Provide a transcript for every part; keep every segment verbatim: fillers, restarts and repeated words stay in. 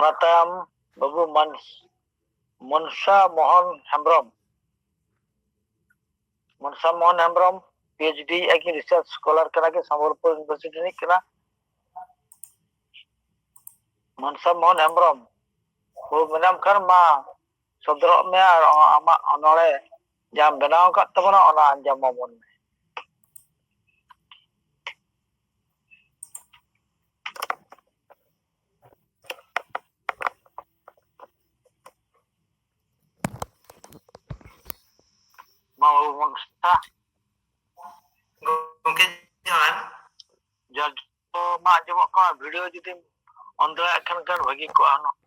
ᱚᱱᱟ ᱛᱟᱭᱚᱢ ᱵᱟᱹᱵᱩ ᱢᱚᱱᱥᱟ ᱢᱳᱦᱚᱱ ᱦᱮᱢᱵᱨᱚᱢ᱾ ᱢᱚᱱᱥᱟ ᱢᱳᱦᱚᱱ ᱦᱮᱢᱵᱨᱚᱢ PhD ᱮᱫ ᱠᱤᱱ, research scholar ᱠᱟᱱᱟ ᱠᱤᱱ, ᱥᱚᱢᱵᱚᱞᱯᱩᱨ University ᱨᱤᱱᱤᱡ ᱠᱟᱱᱟ᱾ ᱢᱚᱱᱥᱟ ᱢᱳᱦᱚᱱ ᱦᱮᱢᱵᱨᱚᱢ, ᱵᱟᱹᱵᱩ ᱢᱮᱱᱟᱢ ᱠᱷᱟᱱ ᱢᱟ ᱥᱚᱫᱚᱨᱚᱜ ᱢᱮ ᱟᱨ ᱟᱢᱟᱜ ᱚᱱᱚᱬᱦᱮ ᱡᱟᱦᱟᱸᱢ ᱵᱮᱱᱟᱣ ᱟᱠᱟᱫ ᱛᱟᱵᱚᱱᱟ, ᱚᱱᱟ ᱟᱸᱡᱚᱢ ᱟᱵᱚᱱ ᱢᱮ᱾ ᱢᱟ ᱵᱟᱹᱵᱩ ᱢᱚᱱᱥᱟ᱾ ᱜᱚᱢᱠᱮ ᱡᱚᱦᱟᱨ᱾ ᱡᱚᱦᱟᱨ᱾ ᱢᱟ ᱟᱸᱡᱚᱢᱚᱜ ᱠᱟᱱᱟ, video ᱡᱩᱫᱤᱢ on ᱫᱟᱲᱮᱭᱟᱜ ᱠᱷᱟᱱ, ᱠᱷᱟᱱ ᱵᱷᱟᱹᱜᱤ ᱠᱚᱜᱼᱟ ᱦᱩᱱᱟᱹᱝ᱾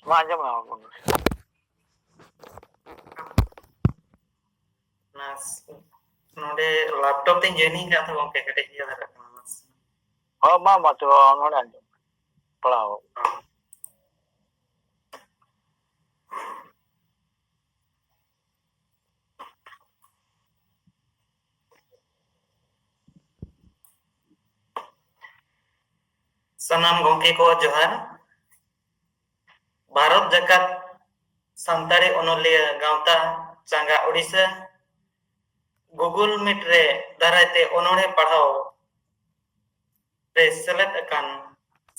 ᱢᱟ ᱟᱸᱡᱚᱢ ᱢᱮ ᱵᱟᱹᱵᱩ᱾ ᱱᱚᱰᱮ laptop ᱛᱤᱧ joining ᱠᱟᱜ ᱛᱚ ᱜᱚᱢᱠᱮ, ᱠᱟᱹᱴᱤᱡ ᱤᱭᱟᱹ ᱫᱷᱟᱨᱟᱜ ᱠᱟᱱᱟ᱾ ᱦᱳᱭ, ᱢᱟ, ᱢᱟ, ᱛᱚᱵᱮ ᱚᱱᱚᱬᱦᱮ ᱟᱸᱡᱚᱢ ᱢᱮ᱾ ᱯᱟᱲᱦᱟᱣ᱾ ᱥᱟᱱᱟᱢ ᱜᱚᱢᱠᱮ ᱠᱚ ᱡᱚᱦᱟᱨ᱾ ᱵᱷᱟᱨᱚᱛ ᱡᱟᱠᱟᱛ ᱥᱟᱱᱛᱟᱲᱤ ᱚᱱᱚᱞᱤᱭᱟᱹ ᱜᱟᱶᱛᱟ ᱪᱟᱸᱜᱟ ᱳᱰᱤᱥᱟ Google Meet ᱨᱮ ᱫᱟᱨᱟᱭ ᱛᱮ ᱚᱱᱚᱬᱦᱮ ᱯᱟᱲᱦᱟᱣ ᱨᱮ ᱥᱮᱞᱮᱫ ᱟᱠᱟᱱ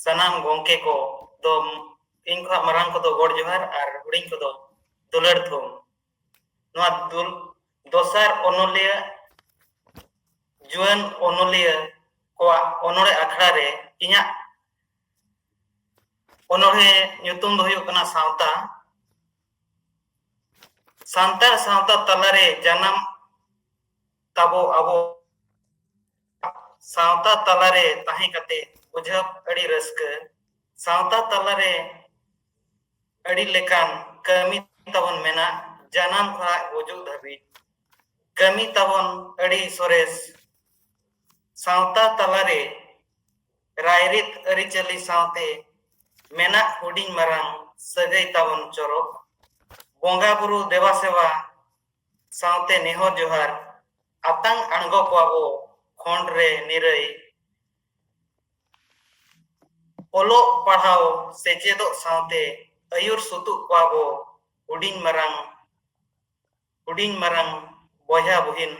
ᱥᱟᱱᱟᱢ ᱜᱚᱢᱠᱮ ᱠᱚ ᱫᱚ ᱤᱧ ᱠᱷᱚᱱ ᱢᱟᱨᱟᱝ ᱠᱚᱫᱚ ᱜᱚᱰ ᱡᱚᱦᱟᱨ ᱟᱨ ᱦᱩᱰᱤᱧ ᱠᱚᱫᱚ ᱫᱩᱞᱟᱹᱲ ᱛᱷᱩᱢ᱾ ᱱᱚᱣᱟ ᱫᱩᱞ-, ᱫᱚᱥᱟᱨ ᱚᱱᱚᱞᱤᱭᱟᱹ, ᱡᱩᱣᱟᱹᱱ ᱚᱱᱚᱞᱤᱭᱟᱹ ᱠᱚᱣᱟᱜ ᱚᱱᱚᱬᱦᱮ ᱟᱠᱷᱲᱟ ᱨᱮ ᱤᱧᱟᱹᱜ ᱚᱱᱚᱬᱦᱮ ᱧᱩᱛᱩᱢ ᱫᱚ ᱦᱩᱭᱩᱜ ᱠᱟᱱᱟ ᱥᱟᱶᱛᱟ᱾ ᱥᱟᱱᱛᱟᱲ ᱥᱟᱶᱛᱟ ᱛᱟᱞᱟᱨᱮ ᱡᱟᱱᱟᱢ ᱛᱟᱵᱚ ᱟᱵᱚ ᱥᱟᱶᱛᱟ ᱛᱟᱞᱟᱨᱮ ᱛᱟᱦᱮᱸ ᱠᱟᱛᱮ ᱵᱩᱡᱷᱟᱹᱣ ᱟᱹᱰᱤ ᱨᱟᱹᱥᱠᱟᱹ᱾ ᱥᱟᱶᱛᱟ ᱛᱟᱞᱟᱨᱮ ᱟᱹᱰᱤ ᱞᱮᱠᱟᱱ ᱠᱟᱹᱢᱤ ᱛᱟᱵᱚᱱ ᱢᱮᱱᱟᱜ, ᱡᱟᱱᱟᱢ ᱠᱷᱚᱱᱟᱜ ᱜᱩᱡᱩᱜ ᱫᱷᱟᱹᱵᱤᱡ ᱠᱟᱹᱢᱤ ᱛᱟᱵᱚᱱ ᱟᱹᱰᱤ ᱥᱚᱨᱮᱥ᱾ ᱥᱟᱶᱛᱟ ᱛᱟᱞᱟᱨᱮ ᱨᱟᱭᱨᱤᱛ ᱟᱹᱨᱤᱪᱟᱹᱞᱤ ᱥᱟᱶᱛᱮ ᱢᱮᱱᱟᱜ ᱦᱩᱰᱤᱧ ᱢᱟᱨᱟᱝ ᱥᱟᱹᱜᱟᱹᱭ ᱛᱟᱵᱚᱱ ᱪᱚᱨᱚᱠ᱾ ᱵᱚᱸᱜᱟ ᱵᱩᱨᱩ ᱫᱮᱵᱟ ᱥᱮᱵᱟ ᱥᱟᱶᱛᱮ ᱱᱮᱦᱚᱨ ᱡᱚᱦᱟᱨ, ᱟᱛᱟᱝ ᱟᱬᱜᱚ ᱠᱚᱣᱟ ᱵᱚ ᱠᱷᱚᱸᱰ ᱨᱮ ᱱᱤᱨᱟᱹᱭ᱾ ᱚᱞᱚᱜ ᱯᱟᱲᱦᱟᱣ ᱥᱮᱪᱮᱫᱚᱜ ᱥᱟᱶᱛᱮ ᱟᱹᱭᱩᱨ ᱥᱩᱛᱩᱜ ᱠᱚᱣᱟ ᱵᱚ ᱦᱩᱰᱤᱧ ᱢᱟᱨᱟᱝ, ᱦᱩᱰᱤᱧ ᱢᱟᱨᱟᱝ ᱵᱚᱭᱦᱟ ᱵᱩᱦᱤᱱ᱾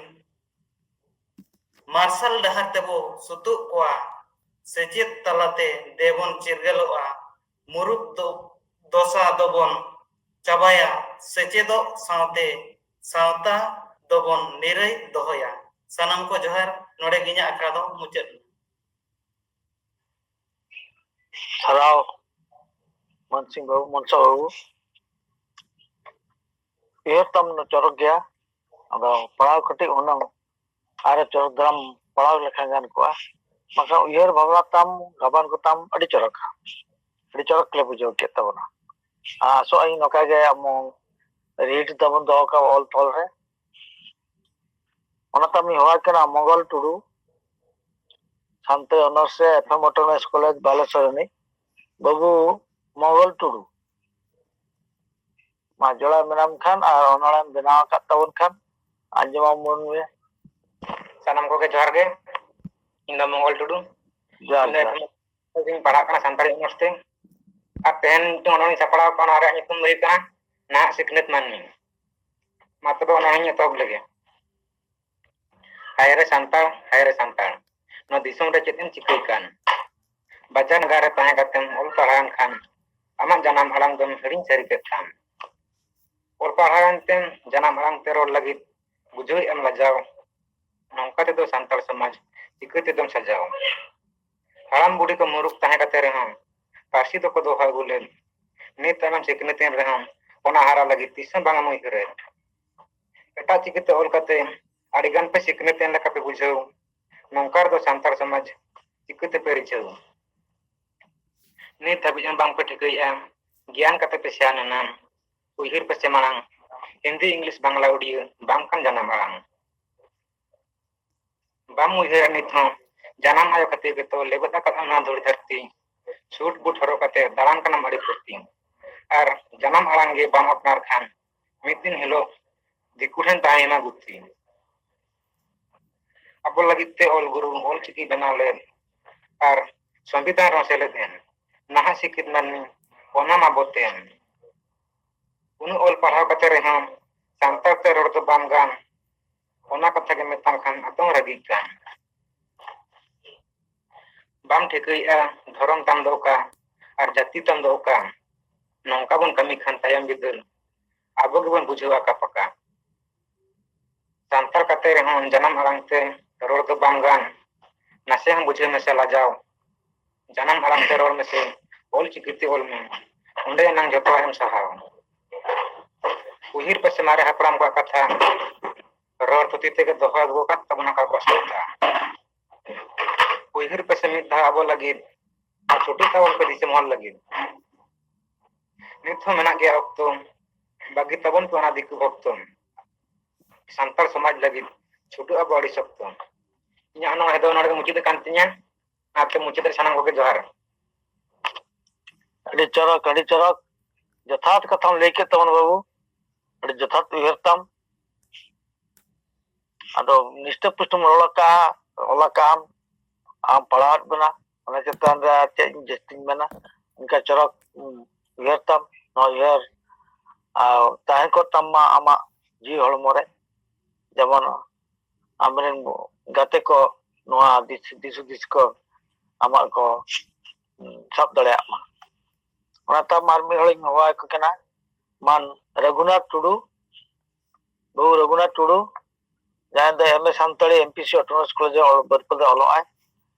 ᱢᱟᱨᱥᱟᱞ ᱰᱟᱦᱟᱨ ᱛᱮᱵᱚ ᱥᱩᱛᱩᱜ ᱠᱚᱣᱟ, ᱥᱮᱪᱮᱫ ᱛᱟᱞᱟᱛᱮ ᱫᱮᱵᱚᱱ ᱪᱤᱨᱜᱟᱹᱞᱚᱜᱼᱟ, ᱢᱩᱨᱩᱠ ᱫᱚ ᱫᱚᱥᱟ ᱫᱚᱵᱚᱱ ᱪᱟᱵᱟᱭᱟ, ᱥᱮᱪᱮᱫᱚᱜ ᱥᱟᱶᱛᱮ ᱥᱟᱶᱛᱟ ᱫᱚᱵᱚᱱ ᱱᱤᱨᱟᱹᱭ ᱫᱚᱦᱚᱭᱟ᱾ ᱥᱟᱱᱟᱢ ᱠᱚ ᱡᱚᱦᱟᱨ, ᱱᱚᱰᱮ ᱜᱮ ᱤᱧᱟᱹᱜ ᱟᱠᱷᱲᱟ ᱫᱚ ᱢᱩᱪᱟᱹᱫ ᱮᱱᱟ᱾ ᱥᱟᱨᱦᱟᱣ ᱢᱟᱱᱥᱤᱝ ᱵᱟᱹᱵᱩ, ᱢᱚᱱᱥᱟ ᱵᱟᱹᱵᱩ᱾ ᱩᱭᱦᱟᱹᱨ ᱛᱟᱢ ᱫᱚ ᱪᱚᱨᱚᱠ ᱜᱮᱭᱟ, ᱟᱫᱚ ᱯᱟᱲᱦᱟᱣ ᱠᱟᱹᱴᱤᱡ ᱦᱩᱱᱟᱹᱝ ᱟᱨ ᱪᱚᱨᱚᱠ ᱫᱷᱟᱨᱟᱢ ᱯᱟᱲᱦᱟᱣ ᱞᱮᱠᱷᱟᱱ ᱜᱟᱱ ᱠᱚᱜᱼᱟ᱾ ᱵᱟᱝᱠᱷᱟᱱ ᱩᱭᱦᱟᱹᱨ ᱵᱷᱟᱵᱽᱱᱟ ᱛᱟᱢ, ᱜᱟᱵᱟᱱ ᱠᱚ ᱛᱟᱢ ᱟᱹᱰᱤ ᱪᱚᱨᱚᱠᱟ, ᱟᱹᱰᱤ ᱪᱚᱨᱚᱠ ᱞᱮ ᱵᱩᱡᱷᱟᱹᱣ ᱠᱮᱫ ᱛᱟᱵᱚᱱᱟ᱾ ᱟᱨ ᱟᱥᱚᱜ ᱟᱹᱧ ᱱᱚᱝᱠᱟ ᱜᱮ ᱟᱢ ᱦᱚᱸ ᱨᱤᱰ ᱛᱟᱵᱚᱱ ᱫᱚᱦᱚ ᱠᱟᱜᱼᱟ ᱚᱞ ᱛᱚᱞ ᱨᱮ᱾ ᱚᱱᱟ ᱛᱟᱢᱤᱧ ᱦᱚᱦᱚᱣᱟᱭ ᱠᱟᱱᱟ ᱢᱚᱝᱜᱚᱞ ᱴᱩᱰᱩ, ᱥᱟᱱᱛᱟᱲᱤ ᱚᱱᱟᱨᱥ ᱨᱮ F M autonomous college Balasore ᱨᱤᱱᱤᱡ ᱵᱟᱹᱵᱩ ᱢᱚᱝᱜᱚᱞ ᱴᱩᱰᱩ᱾ ᱢᱟ ᱡᱚᱲᱟᱣ ᱢᱮᱱᱟᱢ ᱠᱷᱟᱱ ᱟᱨ ᱚᱱᱚᱬᱦᱮᱢ ᱵᱮᱱᱟᱣ ᱟᱠᱟᱫ ᱛᱟᱵᱚᱱ ᱠᱷᱟᱱ ᱟᱸᱡᱚᱢ ᱟᱵᱚᱱ ᱢᱮ᱾ ᱥᱟᱱᱟᱢ ᱠᱚᱜᱮ ᱡᱚᱦᱟᱨ ᱜᱮ᱾ ᱤᱧ ᱫᱚ ᱢᱚᱝᱜᱚᱞ ᱴᱩᱰᱩ᱾ ᱡᱚᱦᱟᱨ, ᱤᱧ ᱫᱚ ᱡᱚᱦᱟᱨ᱾ ᱤᱧ ᱯᱟᱲᱦᱟᱜ ᱠᱟᱱᱟ ᱥᱟᱱᱛᱟᱲᱤ ᱚᱱᱟᱨᱥ ᱛᱮ᱾ ᱟᱨ ᱛᱮᱦᱮᱧ ᱢᱤᱫᱴᱟᱝ ᱚᱱᱚᱬᱦᱮᱧ ᱥᱟᱯᱲᱟᱣ ᱠᱟᱜᱼᱟ, ᱚᱱᱟ ᱨᱮᱭᱟᱜ ᱧᱩᱛᱩᱢ ᱫᱚ ᱦᱩᱭᱩᱜ ᱠᱟᱱᱟ ᱱᱟᱦᱟᱜ ᱥᱤᱠᱷᱱᱟᱹᱛ ᱢᱟᱹᱱᱢᱤ᱾ ᱢᱟ ᱛᱚᱵᱮ ᱚᱱᱚᱬᱦᱮᱧ ᱮᱛᱚᱦᱚᱵ ᱞᱮᱜᱮ᱾ ᱦᱟᱭ ᱨᱮ ᱥᱟᱱᱛᱟᱲ, ᱦᱟᱭ ᱨᱮ ᱥᱟᱱᱛᱟᱲ, ᱱᱚᱣᱟ ᱫᱤᱥᱚᱢ ᱨᱮ ᱪᱮᱫ ᱮᱢ ᱪᱤᱠᱟᱹᱭ ᱠᱟᱱ? ᱵᱟᱡᱟᱨ ᱱᱟᱜᱟᱨ ᱨᱮ ᱛᱟᱦᱮᱸ ᱠᱟᱛᱮᱢ ᱚᱞ ᱯᱟᱲᱦᱟᱣᱮᱱ ᱠᱷᱟᱱ, ᱟᱢᱟᱜ ᱡᱟᱱᱟᱢ ᱟᱲᱟᱝ ᱫᱚᱢ ᱦᱤᱲᱤᱧ ᱥᱟᱹᱨᱤ ᱠᱮᱫ ᱠᱷᱟᱱ᱾ ᱚᱞ ᱯᱟᱲᱦᱟᱣᱮᱱ ᱛᱮᱢ ᱡᱟᱱᱟᱢ ᱟᱲᱟᱝ ᱛᱮ ᱨᱚᱲ ᱞᱟᱹᱜᱤᱫ ᱵᱩᱡᱷᱟᱹᱣᱮᱫ ᱟᱢ ᱞᱟᱡᱟᱣ, ᱱᱚᱝᱠᱟ ᱛᱮᱫᱚ ᱥᱟᱱᱛᱟᱲ ᱥᱚᱢᱟᱡᱽ ᱪᱤᱠᱟᱹ ᱛᱮᱫᱚᱢ ᱥᱟᱡᱟᱣᱟ? ᱦᱟᱲᱟᱢ ᱵᱩᱰᱷᱤ ᱠᱚ ᱢᱩᱨᱩᱠ ᱛᱟᱦᱮᱸ ᱠᱟᱛᱮ ᱨᱮᱦᱚᱸ ᱯᱟᱹᱨᱥᱤ ᱫᱚᱠᱚ ᱫᱚᱦᱚ ᱟᱹᱜᱩ ᱞᱮᱫ᱾ ᱱᱤᱛ ᱟᱢᱮᱢ ᱥᱤᱠᱷᱱᱟᱹᱛ ᱮᱱ ᱨᱮᱦᱚᱸ ᱚᱱᱟ ᱦᱟᱨᱟ ᱞᱟᱹᱜᱤᱫ ᱛᱤᱥ ᱦᱚᱸ ᱵᱟᱝ ᱮᱢ ᱩᱭᱦᱟᱹᱨᱮᱫ᱾ ᱮᱴᱟᱜ ᱪᱤᱠᱤᱛᱮ ᱚᱞ ᱠᱟᱛᱮ ᱟᱹᱰᱤ ᱜᱟᱱ ᱯᱮ ᱥᱤᱠᱷᱱᱟᱹᱛ ᱮᱱ ᱞᱮᱠᱟ ᱯᱮ ᱵᱩᱡᱷᱟᱹᱣ, ᱱᱚᱝᱠᱟ ᱨᱮᱫᱚ ᱥᱟᱱᱛᱟᱲ ᱥᱚᱢᱟᱡᱽ ᱪᱤᱠᱟᱹ ᱛᱮᱯᱮ ᱨᱤᱡᱷᱟᱹᱣ? ᱱᱤᱛ ᱫᱷᱟᱹᱵᱤᱡ ᱦᱚᱸ ᱵᱟᱝ ᱯᱮ ᱴᱷᱤᱠᱟᱹᱭᱮᱫᱼᱟ, ᱜᱮᱭᱟᱱ ᱠᱟᱛᱮ ᱯᱮ ᱥᱮᱭᱟᱱ ᱮᱱᱟ᱾ ᱩᱭᱦᱟᱹᱨ ᱯᱮᱥᱮ ᱢᱟᱲᱟᱝ, ᱦᱤᱱᱫᱤ, ᱤᱝᱞᱤᱥ, ᱵᱟᱝᱞᱟ, ᱩᱰᱤᱭᱟᱹ ᱵᱟᱝᱠᱷᱟᱱ ᱡᱟᱱᱟᱢ ᱟᱲᱟᱝ᱾ ᱵᱟᱢ ᱩᱭᱦᱟᱹᱨᱟ ᱱᱤᱛ ᱦᱚᱸ, ᱡᱟᱱᱟᱢ ᱟᱭᱳ ᱠᱷᱟᱹᱛᱤᱨ ᱜᱮᱛᱚ ᱞᱮᱵᱮᱫ ᱟᱠᱟᱫ ᱱᱚᱣᱟ ᱫᱷᱩᱲᱤ ᱫᱷᱟᱹᱨᱛᱤ᱾ ᱥᱩᱴ ᱵᱩᱴ ᱦᱚᱨᱚᱜ ᱠᱟᱛᱮ ᱫᱟᱬᱟᱱ ᱠᱟᱱᱟᱢ ᱟᱹᱰᱤ ᱯᱷᱩᱨᱛᱤ᱾ ᱟᱨ ᱡᱟᱱᱟᱢ ᱟᱲᱟᱝ ᱜᱮ ᱵᱟᱢ ᱟᱯᱱᱟᱨ ᱠᱷᱟᱱ, ᱢᱤᱫ ᱫᱤᱱ ᱦᱤᱞᱳᱜ ᱫᱤᱠᱩ ᱴᱷᱮᱱ ᱛᱟᱦᱮᱸᱭᱮᱱᱟ ᱜᱩᱛᱤ᱾ ᱟᱵᱚ ᱞᱟᱹᱜᱤᱫ ᱛᱮ ᱚᱞ ᱜᱩᱨᱩ ᱚᱞ ᱪᱤᱠᱤ ᱵᱮᱱᱟᱣ ᱞᱮᱫ, ᱟᱨ ᱥᱚᱝᱵᱤᱫᱷᱟᱱ ᱨᱮᱦᱚᱸ ᱥᱮᱞᱮᱫ ᱮᱱ᱾ ᱱᱟᱦᱟᱜ ᱥᱤᱠᱷᱤᱛ ᱢᱟᱹᱱᱢᱤ ᱚᱱᱟ ᱢᱟ ᱵᱚᱛᱮᱱ᱾ ᱩᱱᱟᱹᱜ ᱚᱞ ᱯᱟᱲᱦᱟᱣ ᱠᱟᱛᱮ ᱨᱮᱦᱚᱸ ᱥᱟᱱᱛᱟᱲ ᱛᱮ ᱨᱚᱲ ᱫᱚ ᱵᱟᱢ ᱜᱟᱱ, ᱚᱱᱟ ᱠᱟᱛᱷᱟ ᱜᱮ ᱢᱮᱛᱟᱢ ᱠᱷᱟᱱ ᱟᱫᱚᱢ ᱨᱟᱹᱜᱤᱜ ᱠᱟᱱ᱾ ᱵᱟᱢ ᱴᱷᱤᱠᱟᱹᱭᱮᱫᱼᱟ ᱫᱷᱚᱨᱚᱢ ᱛᱟᱢ ᱫᱚ ᱚᱠᱟ ᱟᱨ ᱡᱟᱹᱛᱤ ᱛᱟᱢ ᱫᱚ ᱚᱠᱟ? ᱱᱚᱝᱠᱟ ᱵᱚᱱ ᱠᱟᱹᱢᱤ ᱠᱷᱟᱱ ᱛᱟᱭᱚᱢ ᱵᱤᱫᱟᱹᱞ ᱟᱵᱚ ᱜᱮᱵᱚᱱ ᱵᱩᱡᱷᱟᱹᱣᱟ ᱟᱠᱟ ᱯᱟᱠᱟ᱾ ᱥᱟᱱᱛᱟᱲ ᱠᱟᱛᱮ ᱨᱮᱦᱚᱸ ᱡᱟᱱᱟᱢ ᱟᱲᱟᱝ ᱛᱮ ᱨᱚᱲ ᱫᱚ ᱵᱟᱝ ᱜᱟᱱ᱾ ᱱᱟᱥᱮ ᱦᱚᱸ ᱵᱩᱡᱷᱟᱹᱣ ᱢᱮᱥᱮ ᱞᱟᱡᱟᱣ᱾ ᱡᱟᱱᱟᱢ ᱟᱲᱟᱝ ᱛᱮ ᱨᱚᱲ ᱢᱮᱥᱮ, ᱚᱞ ᱪᱤᱠᱤ ᱛᱮ ᱚᱞ ᱢᱮ, ᱚᱸᱰᱮ ᱮᱱᱟᱝ ᱡᱚᱛᱚᱣᱟᱜ ᱮᱢ ᱥᱟᱦᱟᱣ᱾ ᱩᱭᱦᱟᱹᱨ ᱯᱮᱥᱮ ᱢᱟᱨᱮ ᱦᱟᱯᱲᱟᱢ ᱠᱚᱣᱟᱜ ᱠᱟᱛᱷᱟ, ᱨᱚᱲ ᱛᱷᱩᱛᱤ ᱛᱮᱜᱮ ᱫᱚᱦᱚ ᱟᱹᱜᱩ ᱟᱠᱟᱫ ᱛᱟᱵᱚᱱᱟ ᱚᱠᱟ ᱠᱚ ᱥᱟᱶᱛᱟ᱾ ᱩᱭᱦᱟᱹᱨ ᱯᱮᱥᱮ ᱢᱤᱫ ᱫᱷᱟᱣ ᱟᱵᱚ ᱞᱟᱹᱜᱤᱫ, ᱟᱨ ᱪᱷᱩᱴᱟᱹᱜ ᱛᱟᱵᱚᱱ ᱯᱮ ᱫᱤᱥᱚᱢ ᱦᱚᱲ ᱞᱟᱹᱜᱤᱫ᱾ ᱱᱤᱛ ᱦᱚᱸ ᱢᱮᱱᱟᱜ ᱜᱮᱭᱟ ᱚᱠᱛᱚ, ᱵᱟᱹᱜᱤ ᱛᱟᱵᱚᱱ ᱯᱮ ᱚᱱᱟ ᱫᱤᱠᱩ ᱵᱷᱚᱠᱛᱚ᱾ ᱥᱟᱱᱛᱟᱲ ᱥᱚᱢᱟᱡᱽ ᱞᱟᱹᱜᱤᱫ ᱪᱷᱩᱴᱟᱹᱜ ᱟᱵᱚ ᱟᱹᱰᱤ ᱥᱚᱠᱛᱚ᱾ ᱤᱧᱟᱹᱜ ᱱᱚᱣᱟ ᱫᱚ ᱱᱚᱰᱮ ᱜᱮ ᱢᱩᱪᱟᱹᱫ ᱟᱠᱟᱱ ᱛᱤᱧᱟ᱾ ᱟᱯᱮ ᱢᱩᱪᱟᱹᱫ ᱨᱮ ᱥᱟᱱᱟᱢ ᱠᱚᱜᱮ ᱡᱚᱦᱟᱨ᱾ ᱟᱹᱰᱤ ᱪᱚᱨᱚᱠ, ᱟᱹᱰᱤ ᱪᱚᱨᱚᱠ᱾ ᱡᱚᱛᱷᱟᱛ ᱠᱟᱛᱷᱟᱢ ᱞᱟᱹᱭ ᱠᱮᱫ ᱛᱟᱵᱚᱱ ᱵᱟᱹᱵᱩ, ᱟᱹᱰᱤ ᱡᱚᱛᱷᱟᱛ ᱩᱭᱦᱟᱹᱨ ᱛᱟᱢ᱾ ᱟᱫᱚ ᱱᱤᱥᱴᱟᱹ ᱯᱩᱥᱴᱟᱹᱢ ᱨᱚᱲ ᱟᱠᱟᱫᱼᱟ, ᱚᱞ ᱟᱠᱟᱫ ᱟᱢ, ᱟᱢ ᱯᱟᱲᱦᱟᱣᱟᱫ ᱵᱚᱱᱟ, ᱚᱱᱟ ᱪᱮᱛᱟᱱ ᱨᱮ ᱟᱨ ᱪᱮᱫ ᱤᱧ ᱡᱟᱹᱥᱛᱤᱧ ᱢᱮᱱᱟ? ᱤᱱᱠᱟ ᱪᱚᱨᱚᱠ ᱩᱭᱦᱟᱹᱨ ᱛᱟᱢ, ᱱᱚᱣᱟ ᱩᱭᱦᱟᱹᱨ ᱟᱨ ᱛᱟᱦᱮᱸ ᱠᱚᱜ ᱛᱟᱢ ᱢᱟ ᱟᱢᱟᱜ ᱡᱤᱣᱤ ᱦᱚᱲᱢᱚ ᱨᱮ, ᱡᱮᱢᱚᱱ ᱟᱢᱨᱮᱱ ᱜᱟᱛᱮ ᱠᱚ ᱱᱚᱣᱟ ᱫᱤᱥ ᱫᱤᱥ ᱦᱩᱫᱤᱥ ᱠᱚ ᱟᱢᱟᱜ ᱠᱚ ᱥᱟᱵ ᱫᱟᱲᱮᱭᱟᱜ ᱢᱟ᱾ ᱚᱱᱟ ᱛᱟᱭᱚᱢ ᱟᱨ ᱢᱤᱫ ᱦᱚᱲᱤᱧ ᱦᱚᱦᱚᱣᱟᱭ ᱠᱟᱱᱟ, ᱢᱟᱱ ᱨᱚᱜᱷᱩᱱᱟᱛᱷ ᱴᱩᱰᱩ, ᱵᱟᱹᱵᱩ ᱨᱚᱜᱷᱩᱱᱟᱛᱷ ᱴᱩᱰᱩ, ᱡᱟᱦᱟᱸᱭ ᱫᱚ M A Santali M P C autonomous college ᱨᱮ ᱚᱞ ᱵᱟᱹᱨᱯᱟᱹ ᱫᱚ ᱚᱞᱚᱜ ᱟᱭ᱾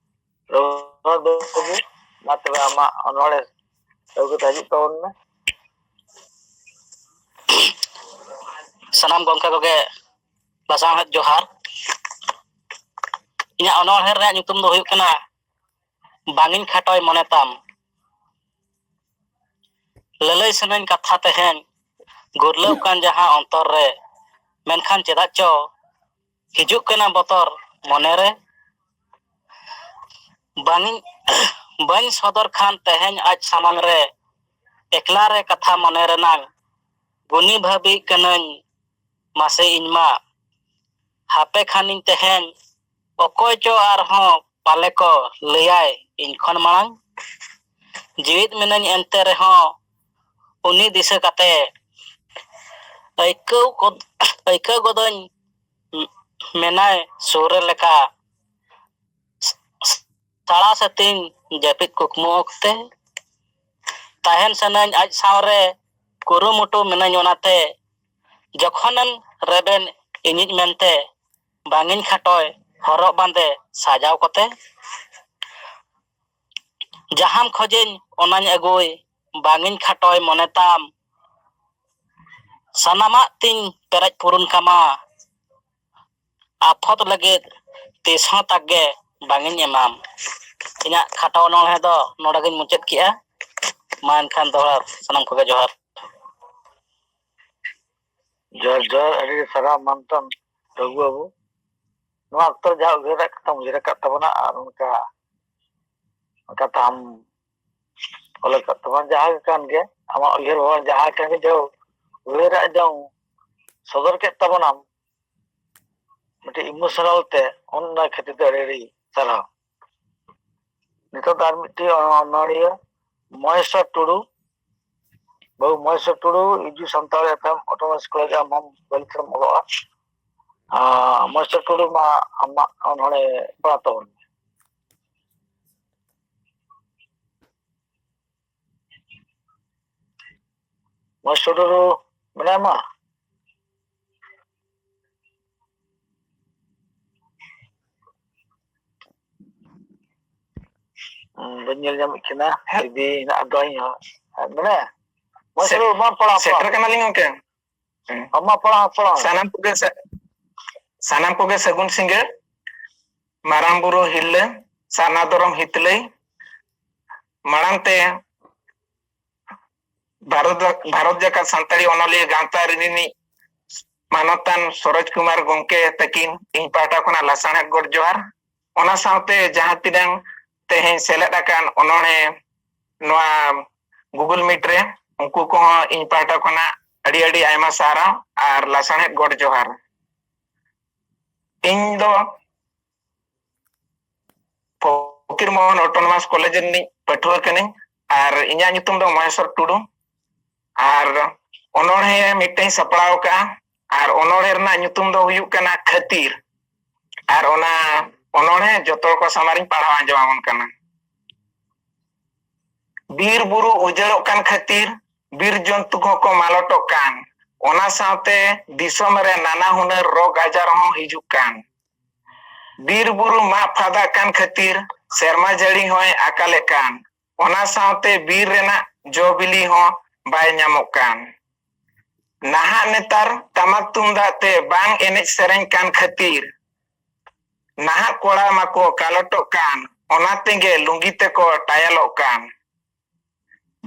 ᱨᱚᱜᱷᱩᱱᱟᱛᱷ ᱵᱟᱹᱵᱩ, ᱢᱟ ᱛᱚᱵᱮ ᱟᱢᱟᱜ ᱚᱱᱚᱬᱦᱮ ᱟᱹᱜᱩ ᱠᱟᱛᱮ ᱦᱤᱡᱩᱜ ᱛᱟᱵᱚᱱ ᱢᱮ᱾ ᱥᱟᱱᱟᱢ ᱜᱚᱢᱠᱮ ᱠᱚᱜᱮ ᱞᱟᱥᱟᱲᱦᱮᱫ ᱡᱚᱦᱟᱨ᱾ ᱤᱧᱟᱹᱜ ᱚᱱᱚᱬᱦᱮ ᱨᱮᱭᱟᱜ ᱧᱩᱛᱩᱢ ᱫᱚ ᱦᱩᱭᱩᱜ ᱠᱟᱱᱟ ᱵᱟᱝᱤᱧ ᱠᱷᱟᱴᱚᱭ ᱢᱚᱱᱮ ᱛᱟᱢ᱾ ᱞᱟᱹᱞᱟᱹᱭ ᱥᱟᱱᱟᱧ ᱠᱟᱛᱷᱟ ᱛᱮᱦᱮᱧ ᱜᱩᱨᱞᱟᱹᱣ ᱠᱟᱱ ᱡᱟᱦᱟᱸ ᱚᱱᱛᱚᱨ ᱨᱮ, ᱢᱮᱱᱠᱷᱟᱱ ᱪᱮᱫᱟᱜ ᱪᱚ ᱦᱤᱡᱩᱜ ᱠᱟᱱᱟ ᱵᱚᱛᱚᱨ ᱢᱚᱱᱮᱨᱮ᱾ ᱵᱟᱝᱤᱧ ᱵᱟᱹᱧ ᱥᱚᱫᱚᱨ ᱠᱷᱟᱱ ᱛᱮᱦᱮᱧ ᱟᱡ ᱥᱟᱢᱟᱝ ᱨᱮ, ᱮᱠᱞᱟ ᱨᱮ ᱠᱟᱛᱷᱟ ᱢᱚᱱᱮ ᱨᱮᱱᱟᱝ᱾ ᱜᱩᱱᱤ ᱵᱷᱟᱹᱵᱤ ᱠᱟᱹᱱᱟᱹᱧ ᱢᱟᱥᱮ ᱤᱧ ᱢᱟ, ᱦᱟᱯᱮ ᱠᱷᱟᱱᱤᱧ ᱛᱮᱦᱮᱧ ᱚᱠᱚᱭ ᱪᱚ ᱟᱨᱦᱚᱸ ᱯᱟᱞᱮ ᱠᱚ ᱞᱟᱹᱭᱟᱭ ᱤᱧ ᱠᱷᱚᱱ ᱢᱟᱲᱟᱝ᱾ ᱡᱤᱣᱤᱫ ᱢᱤᱱᱟᱹᱧ ᱮᱱᱛᱮ ᱨᱮᱦᱚᱸ ᱩᱱᱤ ᱫᱤᱥᱟᱹ ᱠᱟᱛᱮ ᱟᱹᱭᱠᱟᱹᱣ ᱠᱚ, ᱟᱹᱭᱠᱟᱹᱣ ᱜᱚᱫᱟᱹᱧ ᱢᱮᱱᱟᱭ ᱥᱩᱨ ᱨᱮ ᱞᱮᱠᱟ᱾ ᱥᱟᱲᱟ ᱥᱟᱹᱛᱤᱧ ᱡᱟᱹᱯᱤᱫ ᱠᱩᱠᱢᱩ ᱚᱠᱛᱮ ᱛᱟᱦᱮᱱ ᱥᱟᱱᱟᱧ ᱟᱡ ᱥᱟᱶᱨᱮ ᱠᱩᱨᱩᱢᱩᱴᱩ ᱢᱮᱱᱟᱹᱧ ᱚᱱᱟᱛᱮ ᱡᱚᱠᱷᱚᱱᱮᱢ ᱨᱮᱵᱮᱱ ᱤᱧᱤᱡ ᱢᱮᱱᱛᱮ ᱵᱟᱝᱤᱧ ᱠᱷᱟᱴᱚᱭ ᱦᱚᱨᱚᱜ ᱵᱟᱸᱫᱮ ᱥᱟᱡᱟᱣ ᱠᱚᱛᱮ ᱡᱟᱦᱟᱸᱢ ᱠᱷᱚᱡᱮᱧ ᱚᱱᱟᱧ ᱟᱹᱜᱩᱭ ᱵᱟᱝᱤᱧ ᱠᱷᱟᱴᱚᱭ ᱢᱚᱱᱮ ᱛᱟᱢ ᱥᱟᱱᱟᱢᱟᱜ ᱛᱤᱧ ᱯᱮᱨᱮᱡ ᱯᱩᱨᱩᱱ ᱠᱟᱢᱟ᱾ ᱟᱯᱷᱚᱛ ᱞᱟᱹᱜᱤᱫ ᱛᱤᱥ ᱦᱚᱸ ᱛᱟᱠ ᱜᱮ ᱵᱟᱝ ᱤᱧ ᱮᱢᱟᱢ᱾ ᱤᱧᱟᱹᱜ ᱠᱷᱟᱴᱚ ᱚᱱᱚᱬᱦᱮ ᱫᱚ ᱱᱚᱰᱮ ᱜᱤᱧ ᱢᱩᱪᱟᱹᱫ ᱠᱮᱜᱼᱟ᱾ ᱢᱟ ᱮᱱᱠᱷᱟᱱ ᱫᱚᱦᱲᱟ ᱥᱟᱱᱟᱢ ᱠᱚᱜᱮ ᱡᱚᱦᱟᱨ᱾ ᱡᱚᱦᱟᱨ, ᱡᱚᱦᱟᱨ, ᱟᱹᱰᱤ ᱥᱟᱨᱦᱟᱣ ᱢᱟᱱᱛᱟᱱ ᱨᱚᱜᱷᱩ ᱵᱟᱹᱵᱩ᱾ ᱱᱚᱣᱟ ᱚᱠᱛᱚ ᱨᱮ ᱡᱟᱦᱟᱸ ᱩᱭᱦᱟᱹᱨᱟᱜ ᱠᱟᱛᱷᱟᱢ ᱩᱭᱦᱟᱹᱨ ᱟᱠᱟᱫ ᱛᱟᱵᱚᱱᱟ ᱟᱨ ᱚᱱᱠᱟ ᱠᱟᱛᱷᱟᱢ ᱚᱞ ᱟᱠᱟᱫ ᱛᱟᱵᱚᱱᱟ, ᱡᱟᱦᱟᱸ ᱜᱮ ᱠᱟᱱ ᱜᱮ, ᱟᱢᱟᱜ ᱩᱭᱦᱟᱹᱨ ᱵᱷᱟᱵᱽᱱᱟ ᱡᱟᱦᱟᱸ ᱠᱟᱱ ᱜᱮ, ᱡᱟᱦᱳᱠ, ᱩᱭᱦᱟᱹᱨᱟᱜ ᱡᱚᱝ ᱥᱚᱫᱚᱨ ᱠᱮᱫ ᱛᱟᱵᱚᱱᱟᱢ ᱢᱤᱫᱴᱤᱡ emotional ᱛᱮ, ᱚᱱᱟ ᱠᱷᱟᱹᱛᱤᱨ ᱛᱮ ᱟᱹᱰᱤ ᱟᱹᱰᱤ ᱥᱟᱨᱦᱟᱣ᱾ ᱱᱤᱛᱚᱜ ᱫᱚ ᱟᱨ ᱢᱤᱫᱴᱤᱡ ᱚᱱᱚᱬᱦᱤᱭᱟᱹ ᱢᱚᱦᱮᱥᱚᱨ ᱴᱩᱰᱩ, ᱵᱟᱹᱵᱩ ᱢᱚᱦᱮᱥᱚᱨ ᱴᱩᱰᱩ, ᱤᱭᱩ Santal F M Autonomous College, ᱟᱢ ᱦᱚᱸ ᱵᱟᱹᱞᱤ ᱛᱮᱢ ᱚᱞᱚᱜᱼᱟ᱾ ᱟᱨ ᱢᱚᱦᱮᱥᱚᱨ ᱴᱩᱰᱩ, ᱢᱟ ᱟᱢᱟᱜ ᱚᱱᱚᱬᱦᱮ ᱯᱟᱲᱦᱟᱣ ᱛᱟᱵᱚᱱ ᱢᱮ᱾ ᱢᱚᱦᱮᱥᱚᱨ ᱴᱩᱰᱩ ᱢᱮᱱᱟᱭᱟ ᱢᱟ? ᱦᱩᱸ, ᱵᱟᱹᱧ ᱧᱮᱞ ᱧᱟᱢᱮᱫ ᱠᱤᱱᱟ᱾ ᱦᱮᱸ᱾ ᱡᱩᱫᱤ ᱦᱮᱱᱟᱜ ᱫᱚ ᱤᱧ ᱦᱚᱸ᱾ ᱢᱮᱱᱟᱭᱟ? ᱢᱚᱦᱮᱥᱚᱨ ᱥᱮ-, ᱴᱩᱰᱩ, ᱢᱟ ᱯᱟᱲᱦᱟᱣ, ᱥᱮᱴᱮᱨ ᱯᱟᱲᱦᱟᱣ᱾ ᱠᱟᱱᱟᱞᱤᱧ ᱜᱚᱢᱠᱮ᱾ ᱦᱩᱸ᱾ ᱟᱢ ᱢᱟ ᱯᱟᱲᱦᱟᱣ, ᱯᱟᱲᱦᱟᱣ᱾ ᱥᱟᱱᱟᱢ ᱠᱚᱜᱮ ᱥᱟ-, ᱥᱟᱱᱟᱢ ᱠᱚᱜᱮ ᱥᱟᱹᱜᱩᱱ ᱥᱤᱸᱜᱟᱹᱲ᱾ ᱢᱟᱨᱟᱝ ᱵᱩᱨᱩ ᱦᱤᱨᱞᱟᱹ, ᱥᱟᱨᱱᱟ ᱫᱷᱚᱨᱚᱢ ᱦᱤᱛᱞᱟᱹᱭ, ᱢᱟᱲᱟᱝ ᱛᱮ ᱵᱷᱟᱨᱚᱛ, ᱵᱷᱟᱨᱚᱛ ᱡᱟᱠᱟᱛ ᱥᱟᱱᱛᱟᱲᱤ ᱚᱱᱚᱞᱤᱭᱟᱹ ᱜᱟᱶᱛᱟ ᱨᱤᱱᱤᱡ ᱢᱟᱱᱚᱛᱟᱱ ᱥᱚᱨᱳᱡᱽ ᱠᱩᱢᱟᱨ ᱜᱚᱢᱠᱮ ᱛᱟᱹᱠᱤᱱ ᱤᱧ ᱯᱟᱦᱴᱟ ᱠᱷᱚᱱᱟᱜ ᱞᱟᱥᱟᱬᱦᱮᱫ ᱜᱚᱰ ᱡᱚᱦᱟᱨ᱾ ᱚᱱᱟ ᱥᱟᱶᱛᱮ ᱡᱟᱦᱟᱸ ᱛᱤᱱᱟᱹᱝ ᱛᱮᱦᱮᱧ ᱥᱮᱞᱮᱫ ᱟᱠᱟᱱ ᱚᱱᱚᱬᱦᱮ ᱱᱚᱣᱟ Google Meet ᱨᱮ, ᱩᱱᱠᱩ ᱠᱚᱦᱚᱸ ᱤᱧ ᱯᱟᱦᱴᱟ ᱠᱷᱚᱱᱟᱜ ᱟᱹᱰᱤ ᱟᱹᱰᱤ ᱟᱭᱢᱟ ᱥᱟᱨᱦᱟᱣ ᱟᱨ ᱞᱟᱥᱟᱬᱦᱮᱫ ᱜᱚᱰ ᱡᱚᱦᱟᱨ᱾ ᱤᱧ ᱫᱚ ᱯᱷᱚᱠᱤᱨ ᱢᱳᱦᱚᱱ ᱚᱴᱳᱱᱚᱢᱟᱥ ᱠᱚᱞᱮᱡᱽ ᱨᱤᱱᱤᱡ ᱯᱟᱹᱴᱷᱩᱣᱟᱹ ᱠᱟᱹᱱᱟᱹᱧ᱾ ᱟᱨ ᱤᱧᱟᱹᱜ ᱧᱩᱛᱩᱢ ᱫᱚ ᱢᱚᱦᱮᱥᱚᱨ ᱴᱩᱰᱩ᱾ ᱟᱨ ᱚᱱᱚᱬᱦᱮ ᱢᱤᱫᱴᱟᱝ ᱥᱟᱯᱲᱟᱣ ᱟᱠᱟᱫᱼᱟ᱾ ᱟᱨ ᱚᱱᱚᱬᱦᱮ ᱨᱮᱱᱟᱜ ᱧᱩᱛᱩᱢ ᱫᱚ ᱦᱩᱭᱩᱜ ᱠᱟᱱᱟ ᱠᱷᱟᱹᱛᱤᱨ᱾ ᱟᱨ ᱚᱱᱟ ᱚᱱᱚᱬᱦᱮ ᱡᱚᱛᱚ ᱦᱚᱲ ᱠᱚ ᱥᱟᱢᱟᱝ ᱨᱤᱧ ᱯᱟᱲᱦᱟᱣ ᱟᱸᱡᱚᱢ ᱟᱵᱚᱱ ᱠᱟᱱᱟ᱾ ᱵᱤᱨ ᱵᱩᱨᱩ ᱩᱡᱟᱹᱲᱚᱜ ᱠᱟᱱ ᱠᱷᱟᱹᱛᱤᱨ ᱵᱤᱨ ᱡᱚᱱᱛᱩ ᱠᱚᱦᱚᱸ ᱠᱚ ᱢᱟᱞᱚᱴᱚᱜ ᱠᱟᱱ, ᱚᱱᱟ ᱥᱟᱶᱛᱮ ᱫᱤᱥᱚᱢ ᱨᱮ ᱱᱟᱱᱟ ᱦᱩᱱᱟᱹᱨ ᱨᱳᱜᱽ ᱟᱡᱟᱨ ᱦᱚᱸ ᱦᱤᱡᱩᱜ ᱠᱟᱱ᱾ ᱵᱤᱨ ᱵᱩᱨᱩ ᱢᱟᱜ ᱯᱷᱟᱫᱟᱜ ᱠᱟᱱ ᱠᱷᱟᱹᱛᱤᱨ ᱥᱮᱨᱢᱟ ᱡᱟᱹᱲᱤ ᱦᱚᱸᱭ ᱟᱠᱟᱞᱮᱫ ᱠᱟᱱ, ᱚᱱᱟ ᱥᱟᱶᱛᱮ ᱵᱤᱨ ᱨᱮᱱᱟᱜ ᱡᱚ ᱵᱤᱞᱤ ᱦᱚᱸ ᱵᱟᱭ ᱧᱟᱢᱚᱜ ᱠᱟᱱ᱾ ᱱᱟᱦᱟᱜ ᱱᱮᱛᱟᱨ ᱴᱟᱢᱟᱠ ᱛᱩᱢᱫᱟᱜ ᱛᱮ ᱵᱟᱝ ᱮᱱᱮᱡ ᱥᱮᱨᱮᱧ ᱠᱟᱱ ᱠᱷᱟᱹᱛᱤᱨ ᱱᱟᱦᱟᱜ ᱠᱚᱲᱟ ᱢᱟᱠᱚ ᱠᱟᱞᱚᱴᱚᱜ ᱠᱟᱱ, ᱚᱱᱟ ᱛᱮᱜᱮ ᱞᱩᱝᱜᱤ ᱛᱮᱠᱚ ᱴᱟᱭᱟᱞᱚᱜ ᱠᱟᱱ᱾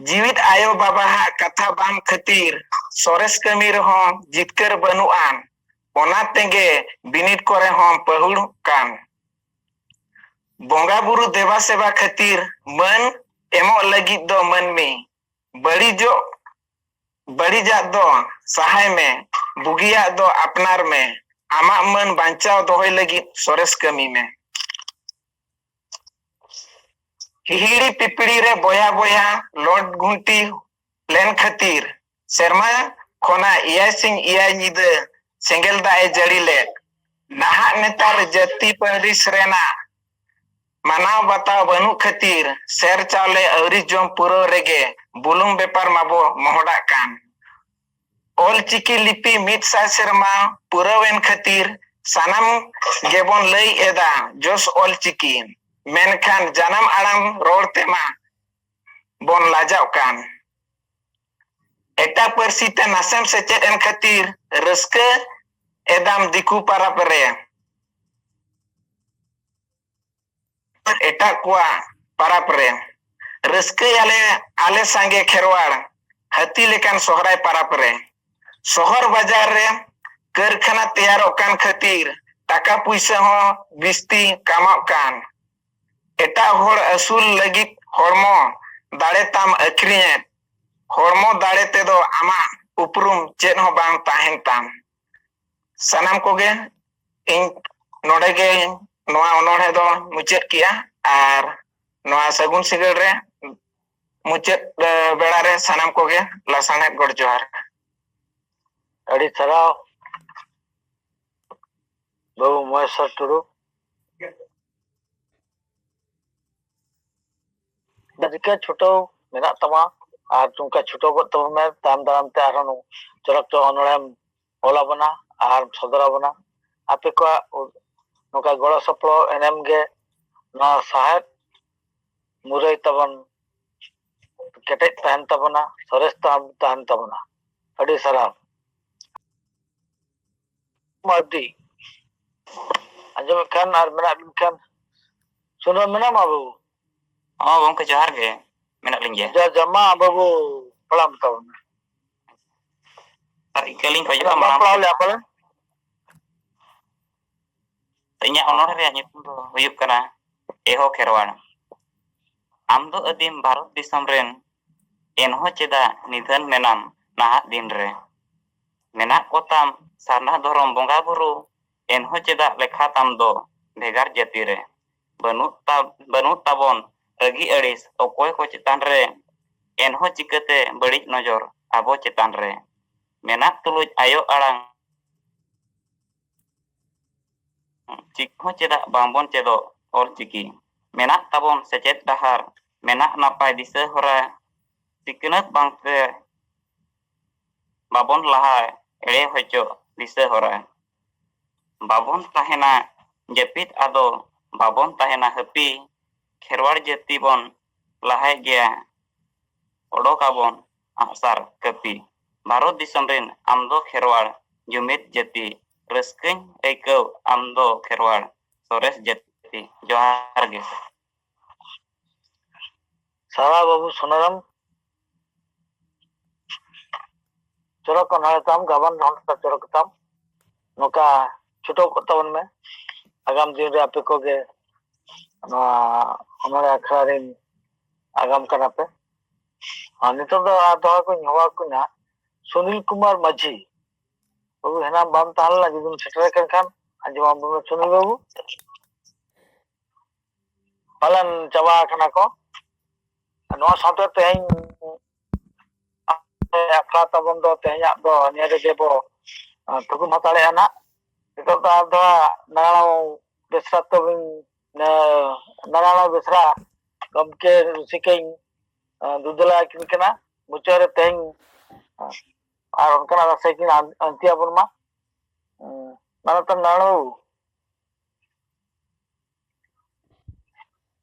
ᱡᱤᱣᱤᱫ ᱟᱭᱳ ᱵᱟᱵᱟᱣᱟᱜ ᱠᱟᱛᱷᱟ ᱵᱟᱝ ᱠᱷᱟᱹᱛᱤᱨ ᱥᱚᱨᱮᱥ ᱠᱟᱹᱢᱤ ᱨᱮᱦᱚᱸ ᱡᱤᱛᱠᱟᱹᱨ ᱵᱟᱹᱱᱩᱜ ᱟᱱ, ᱚᱱᱟ ᱛᱮᱜᱮ ᱵᱤᱱᱤᱰ ᱠᱚᱨᱮ ᱦᱚᱸ ᱯᱟᱹᱦᱩᱲ ᱠᱟᱱ᱾ ᱵᱚᱸᱜᱟ ᱵᱩᱨᱩ ᱫᱮᱵᱟ ᱥᱮᱵᱟ ᱠᱷᱟᱹᱛᱤᱨ ᱢᱟᱹᱱ ᱮᱢᱚᱜ ᱞᱟᱹᱜᱤᱫ ᱫᱚ ᱢᱟᱹᱱᱢᱤ ᱵᱟᱹᱲᱤᱡᱚᱜ, ᱵᱟᱹᱲᱤᱡᱟᱜ ᱫᱚ ᱥᱟᱦᱟᱭ ᱢᱮ, ᱵᱩᱜᱤᱭᱟᱜ ᱫᱚ ᱟᱯᱱᱟᱨ ᱢᱮ, ᱟᱢᱟᱜ ᱢᱟᱹᱱ ᱵᱟᱧᱪᱟᱣ ᱫᱚᱦᱚᱭ ᱞᱟᱹᱜᱤᱫ ᱥᱚᱨᱮᱥ ᱠᱟᱹᱢᱤ ᱢᱮ᱾ ᱦᱤᱦᱤᱲᱤ ᱯᱤᱯᱤᱲᱤ ᱨᱮ ᱵᱚᱭᱦᱟ ᱵᱚᱭᱦᱟ ᱞᱚᱰ ᱜᱷᱩᱱᱴᱤ ᱞᱮᱱ ᱠᱷᱟᱹᱛᱤᱨ ᱥᱮᱨᱢᱟ ᱠᱷᱚᱱᱟᱜ ᱮᱭᱟᱭ ᱥᱤᱧ ᱮᱭᱟᱭ ᱧᱤᱫᱟᱹ ᱥᱮᱸᱜᱮᱞ ᱫᱟᱜ ᱮ ᱡᱟᱹᱲᱤ ᱞᱮᱫ᱾ ᱱᱟᱦᱟᱜ ᱱᱮᱛᱟᱨ ᱡᱟᱹᱛᱤ ᱯᱟᱹᱨᱤᱥ ᱨᱮᱱᱟᱜ ᱢᱟᱱᱟᱣ ᱵᱟᱛᱟᱣ ᱵᱟᱹᱱᱩᱜ ᱠᱷᱟᱹᱛᱤᱨ ᱥᱮᱨ ᱪᱟᱣᱞᱮ ᱟᱹᱣᱨᱤ ᱡᱚᱢ ᱯᱩᱨᱟᱹᱣ ᱨᱮᱜᱮ ᱵᱩᱞᱩᱝ ᱵᱮᱯᱟᱨ ᱢᱟᱵᱚ ᱢᱚᱦᱰᱟᱜ ᱠᱟᱱ᱾ ᱚᱞ ᱪᱤᱠᱤ ᱞᱤᱯᱤ ᱢᱤᱫ ᱥᱟᱭ ᱥᱮᱨᱢᱟ ᱯᱩᱨᱟᱹᱣᱮᱱ ᱠᱷᱟᱹᱛᱤᱨ ᱥᱟᱱᱟᱢ ᱜᱮᱵᱚᱱ ᱞᱟᱹᱭ ᱮᱫᱟ ᱡᱚᱥ ᱚᱞ ᱪᱤᱠᱤ, ᱢᱮᱱᱠᱷᱟᱱ ᱡᱟᱱᱟᱢ ᱟᱲᱟᱝ ᱨᱚᱲ ᱛᱮᱢᱟ ᱵᱚᱱ ᱞᱟᱡᱟᱜ ᱠᱟᱱ᱾ ᱮᱴᱟᱜ ᱯᱟᱹᱨᱥᱤ ᱛᱮ ᱱᱟᱥᱮᱢ ᱥᱮᱪᱮᱫ ᱮᱱ ᱠᱷᱟᱹᱛᱤᱨ ᱨᱟᱹᱥᱠᱟᱹ ᱮᱫᱟᱢ ᱫᱤᱠᱩ ᱯᱟᱨᱟᱵᱽ ᱨᱮ, ᱮᱴᱟᱜ ᱠᱚᱣᱟᱜ ᱯᱟᱨᱟᱵᱽ ᱨᱮ᱾ ᱨᱟᱹᱥᱠᱟᱹᱭᱟᱞᱮ ᱟᱞᱮ ᱥᱟᱸᱜᱮ ᱠᱷᱮᱨᱣᱟᱲ ᱦᱟᱹᱛᱤ ᱞᱮᱠᱟᱱ ᱥᱚᱦᱨᱟᱭ ᱯᱟᱨᱟᱵᱽ ᱨᱮ᱾ ᱥᱚᱦᱚᱨ ᱵᱟᱡᱟᱨ ᱨᱮ ᱠᱟᱹᱨᱠᱷᱟᱱᱟ ᱛᱮᱭᱟᱨᱚᱜ ᱠᱟᱱ ᱠᱷᱟᱹᱛᱤᱨ ᱴᱟᱠᱟ ᱯᱩᱭᱥᱟᱹ ᱦᱚᱸ ᱵᱤᱥᱛᱤ ᱠᱟᱢᱟᱜ ᱠᱟᱱ᱾ ᱮᱴᱟᱜ ᱦᱚᱲ ᱟᱹᱥᱩᱞ ᱞᱟᱹᱜᱤᱫ ᱦᱚᱲᱢᱚ ᱫᱟᱲᱮ ᱛᱟᱢ ᱟᱹᱠᱷᱨᱤᱧᱮᱫ, ᱦᱚᱲᱢᱚ ᱫᱟᱲᱮ ᱛᱮᱫᱚ ᱟᱢᱟᱜ ᱩᱯᱨᱩᱢ ᱪᱮᱫ ᱦᱚᱸ ᱵᱟᱝ ᱛᱟᱦᱮᱱ ᱛᱟᱢ᱾ ᱥᱟᱱᱟᱢ ᱠᱚᱜᱮ ᱤᱧ ᱱᱚᱰᱮ ᱜᱮ ᱱᱚᱣᱟ ᱚᱱᱚᱬᱦᱮ ᱫᱚ ᱢᱩᱪᱟᱹᱫ ᱠᱮᱜᱼᱟ᱾ ᱟᱨ ᱱᱚᱣᱟ ᱥᱟᱹᱜᱩᱱ ᱥᱤᱸᱜᱟᱹᱲ ᱨᱮ ᱢᱩᱪᱟᱹᱫ, ᱮ, ᱵᱮᱲᱟ ᱨᱮ ᱥᱟᱱᱟᱢ ᱠᱚᱜᱮ ᱞᱟᱥᱟᱬᱦᱮᱫ ᱜᱚᱰ ᱡᱚᱦᱟᱨ᱾ ᱟᱹᱰᱤ ᱥᱟᱨᱦᱟᱣ ᱵᱟᱹᱵᱩ ᱢᱚᱦᱮᱥᱣᱚᱨ ᱴᱩᱰᱩ᱾ ᱨᱤᱠᱟᱹ ᱪᱷᱩᱴᱟᱹᱣ ᱢᱮᱱᱟᱜ ᱛᱟᱢᱟ, ᱟᱨ ᱱᱚᱝᱠᱟ ᱪᱷᱩᱴᱟᱹᱣ ᱠᱚᱜ ᱛᱟᱵᱚᱱ ᱢᱮ᱾ ᱛᱟᱭᱚᱢ ᱫᱟᱨᱟᱢ ᱛᱮ ᱟᱨᱦᱚᱸ ᱪᱚᱨᱚᱠ ᱪᱚᱨᱚᱠ ᱚᱱᱚᱬᱦᱮᱢ ᱚᱞ ᱟᱵᱚᱱᱟ ᱟᱨ ᱥᱚᱫᱚᱨ ᱟᱵᱚᱱᱟ᱾ ᱟᱯᱮ ᱠᱚᱣᱟᱜ ᱩ-, ᱱᱚᱝᱠᱟ ᱜᱚᱲᱚ ᱥᱚᱯᱚᱦᱚᱫ ᱮᱱᱮᱢ ᱜᱮ ᱱᱚᱣᱟ ᱥᱟᱶᱦᱮᱫ ᱢᱩᱨᱟᱹᱭ ᱛᱟᱵᱚᱱ ᱠᱮᱴᱮᱡ ᱛᱟᱦᱮᱱ ᱛᱟᱵᱚᱱᱟ, ᱥᱚᱨᱮᱥ ᱛᱟᱦᱮᱱ, ᱛᱟᱦᱮᱱ ᱛᱟᱵᱚᱱᱟ᱾ ᱟᱹᱰᱤ ᱥᱟᱨᱦᱟᱣ᱾ ᱢᱟᱨᱰᱤ, ᱟᱸᱡᱚᱢᱮᱫ ᱠᱷᱟᱱ ᱟᱨ ᱢᱮᱱᱟᱜ ᱵᱤᱱ ᱠᱷᱟᱱ, ᱥᱩᱱᱟᱹᱢ ᱢᱮᱱᱟᱢᱟ ᱵᱟᱹᱵᱩ? ᱦᱚᱸ ᱜᱚᱢᱠᱮ, ᱡᱚᱦᱟᱨ ᱜᱮ, ᱢᱮᱱᱟᱜ ᱞᱤᱧ ᱜᱮᱭᱟ᱾ ᱡᱚᱦᱟᱨ, ᱡᱚᱦᱟᱨ, ᱢᱟ ᱵᱟᱹᱵᱩ, ᱯᱨᱚᱬᱟᱢ ᱛᱟᱵᱚᱱ ᱢᱮ᱾ ᱟᱨ ᱤᱠᱟᱹ ᱞᱤᱧ ᱠᱷᱚᱡᱚᱜᱼᱟ, ᱢᱟᱲᱟᱝ ᱯᱟᱲᱦᱟᱣ ᱞᱮᱭᱟ ᱯᱟᱞᱮ? ᱤᱧᱟᱹᱜ ᱚᱱᱚᱬᱦᱮ ᱨᱮᱭᱟᱜ ᱧᱩᱛᱩᱢ ᱫᱚ ᱦᱩᱭᱩᱜ ᱠᱟᱱᱟ ᱮᱦᱳ ᱠᱷᱮᱨᱣᱟᱲ᱾ ᱟᱢ ᱫᱚ ᱟᱹᱫᱤᱢ ᱵᱷᱟᱨᱚᱛ ᱫᱤᱥᱚᱢ ᱨᱮᱱ, ᱮᱱᱦᱚᱸ ᱪᱮᱫᱟᱜ ᱱᱤᱫᱷᱟᱹᱱ ᱢᱮᱱᱟᱢ ᱱᱟᱦᱟᱜ ᱫᱤᱱ ᱨᱮ? ᱢᱮᱱᱟᱜ ᱠᱚᱛᱟᱢ ᱥᱟᱨᱱᱟ ᱫᱷᱚᱨᱚᱢ ᱵᱚᱸᱜᱟ ᱵᱩᱨᱩ, ᱮᱱᱦᱚᱸ ᱪᱮᱫᱟᱜ ᱞᱮᱠᱷᱟ ᱛᱟᱢ ᱫᱚ ᱵᱷᱮᱜᱟᱨ ᱡᱟᱹᱛᱤ ᱨᱮ? ᱵᱟᱹᱱᱩᱜ ᱛᱟ-, ᱵᱟᱹᱱᱩᱜ ᱛᱟᱵᱚᱱ ᱨᱟᱹᱜᱤ ᱟᱹᱲᱤᱥ ᱚᱠᱚᱭ ᱠᱚ ᱪᱮᱛᱟᱱ ᱨᱮ, ᱮᱱᱦᱚᱸ ᱪᱤᱠᱟᱹᱛᱮ ᱵᱟᱹᱲᱤᱡ ᱱᱚᱡᱚᱨ ᱟᱵᱚ ᱪᱮᱛᱟᱱ ᱨᱮ? ᱢᱮᱱᱟᱜ ᱛᱩᱞᱩᱡ ᱟᱭᱳ ᱟᱲᱟᱝ ᱪᱤᱠ ᱦᱚᱸ ᱪᱮᱫᱟᱜ ᱵᱟᱝᱵᱚᱱ ᱪᱮᱫᱚᱜ ᱚᱞ ᱪᱤᱠᱤ? ᱢᱮᱱᱟᱜ ᱛᱟᱵᱚᱱ ᱥᱮᱪᱮᱫ ᱰᱟᱦᱟᱨ, ᱢᱮᱱᱟᱜ ᱱᱟᱯᱟᱭ ᱫᱤᱥᱟᱹ ᱦᱚᱨᱟ, ᱥᱤᱠᱷᱱᱟᱹᱛ ᱵᱟᱝᱛᱮ ᱵᱟᱵᱚᱱ ᱞᱟᱦᱟ ᱮᱲᱮ ᱦᱚᱪᱚ ᱫᱤᱥᱟᱹ ᱦᱚᱨᱟ᱾ ᱵᱟᱵᱚᱱ ᱛᱟᱦᱮᱱᱟ ᱡᱟᱹᱯᱤᱫ ᱟᱫᱚ, ᱵᱟᱵᱚᱱ ᱛᱟᱦᱮᱱᱟ ᱦᱟᱹᱯᱤ, ᱠᱷᱮᱨᱣᱟᱲ ᱡᱟᱹᱛᱤ ᱵᱚᱱ ᱞᱟᱦᱟᱭ ᱜᱮᱭᱟ, ᱚᱰᱚᱠ ᱟᱵᱚᱱ ᱟᱜᱼᱥᱟᱨ ᱠᱟᱹᱯᱤ᱾ ᱵᱷᱟᱨᱚᱛ ᱫᱤᱥᱚᱢ ᱨᱮᱱ ᱟᱢ ᱫᱚ ᱠᱷᱮᱨᱣᱟᱲ ᱡᱩᱢᱤᱫ ᱡᱟᱹᱛᱤ, ᱨᱟᱹᱥᱠᱟᱹᱧ ᱟᱹᱭᱠᱟᱹᱣ ᱟᱢ ᱫᱚ ᱠᱷᱮᱨᱣᱟᱲ ᱥᱚᱨᱮᱥ ᱡᱟᱹᱛᱤ᱾ ᱡᱚᱦᱟᱨ ᱜᱮ᱾ ᱥᱟᱨᱦᱟᱣ ᱵᱟᱹᱵᱩ ᱥᱩᱱᱟᱨᱟᱢ, ᱪᱚᱨᱚᱠ ᱚᱱᱚᱬᱦᱮ ᱛᱟᱢ, ᱜᱟᱵᱟᱱ ᱦᱚᱸ ᱪᱚᱨᱚᱠ ᱛᱟᱢ, ᱱᱚᱝᱠᱟ ᱪᱷᱩᱴᱟᱹᱣ ᱠᱚᱜ ᱛᱟᱵᱚᱱ ᱢᱮ᱾ ᱟᱜᱟᱢ ᱫᱤᱱ ᱨᱮ ᱟᱯᱮ ᱠᱚᱜᱮ ᱱᱚᱣᱟ ᱚᱱᱚᱬᱦᱮ ᱟᱠᱷᱲᱟ ᱨᱮᱱ ᱟᱜᱟᱢ ᱠᱟᱱᱟ ᱯᱮ᱾ ᱟᱨ ᱱᱤᱛᱚᱜ ᱫᱚ ᱟᱨ ᱫᱚᱦᱲᱟ ᱠᱚᱧ ᱦᱚᱦᱚ ᱟᱠᱚ ᱠᱟᱱᱟ ᱥᱩᱱᱤᱞ ᱠᱩᱢᱟᱨ ᱢᱟᱹᱡᱷᱤ᱾ ᱵᱟᱹᱵᱩ, ᱦᱮᱱᱟᱝ ᱵᱟᱢ ᱛᱟᱦᱮᱸ ᱞᱮᱱᱟ, ᱡᱩᱫᱤᱢ ᱥᱮᱴᱮᱨ ᱟᱠᱟᱱ ᱠᱷᱟᱱ, ᱟᱸᱡᱚᱢ ᱟᱵᱚᱱ ᱢᱮ ᱥᱩᱱᱤᱞ ᱵᱟᱹᱵᱩ᱾ ᱯᱟᱞᱮᱱ ᱪᱟᱵᱟ ᱟᱠᱟᱱᱟ ᱠᱚ᱾ ᱱᱚᱣᱟ ᱥᱟᱶᱛᱮ ᱛᱮᱦᱮᱧ ᱟᱠᱷᱲᱟ ᱛᱟᱵᱚᱱ ᱫᱚ ᱛᱮᱦᱮᱧᱟᱜ ᱫᱚ ᱱᱤᱭᱟᱹ ᱨᱮᱜᱮ ᱵᱚ, ᱟᱸ, ᱛᱷᱩᱠᱩᱢ ᱦᱟᱛᱟᱲᱮᱜᱼᱟ ᱱᱟᱜ᱾ ᱱᱤᱛᱚᱜ ᱫᱚ ᱟᱨ ᱫᱚ ᱦᱟᱸᱜ ᱱᱟᱨᱟᱭᱚᱱ ᱵᱮᱥᱨᱟ ᱛᱟᱹᱵᱤᱱ, ᱱᱟ-, ᱱᱟᱨᱟᱭᱚᱱ ᱵᱮᱥᱨᱟ ᱜᱚᱢᱠᱮ ᱨᱩᱥᱤᱠᱟᱧ, ᱟᱸ, ᱫᱩᱫᱟᱹᱞᱟ ᱟᱹᱠᱤᱱ ᱠᱟᱱᱟ᱾ ᱢᱩᱪᱟᱹᱫ ᱨᱮ ᱛᱮᱦᱮᱧ, ᱟᱸ, ᱟᱨ ᱚᱱᱠᱟᱱᱟᱜ ᱨᱟᱥᱮ ᱠᱤᱱ ᱟᱱ-, ᱟᱱᱛᱤ ᱟᱵᱚᱱ ᱢᱟ᱾ ᱩᱸ, ᱢᱟ ᱱᱤᱛᱚᱜ ᱱᱟᱨᱟᱭᱚᱱ ᱵᱟᱹᱵᱩ᱾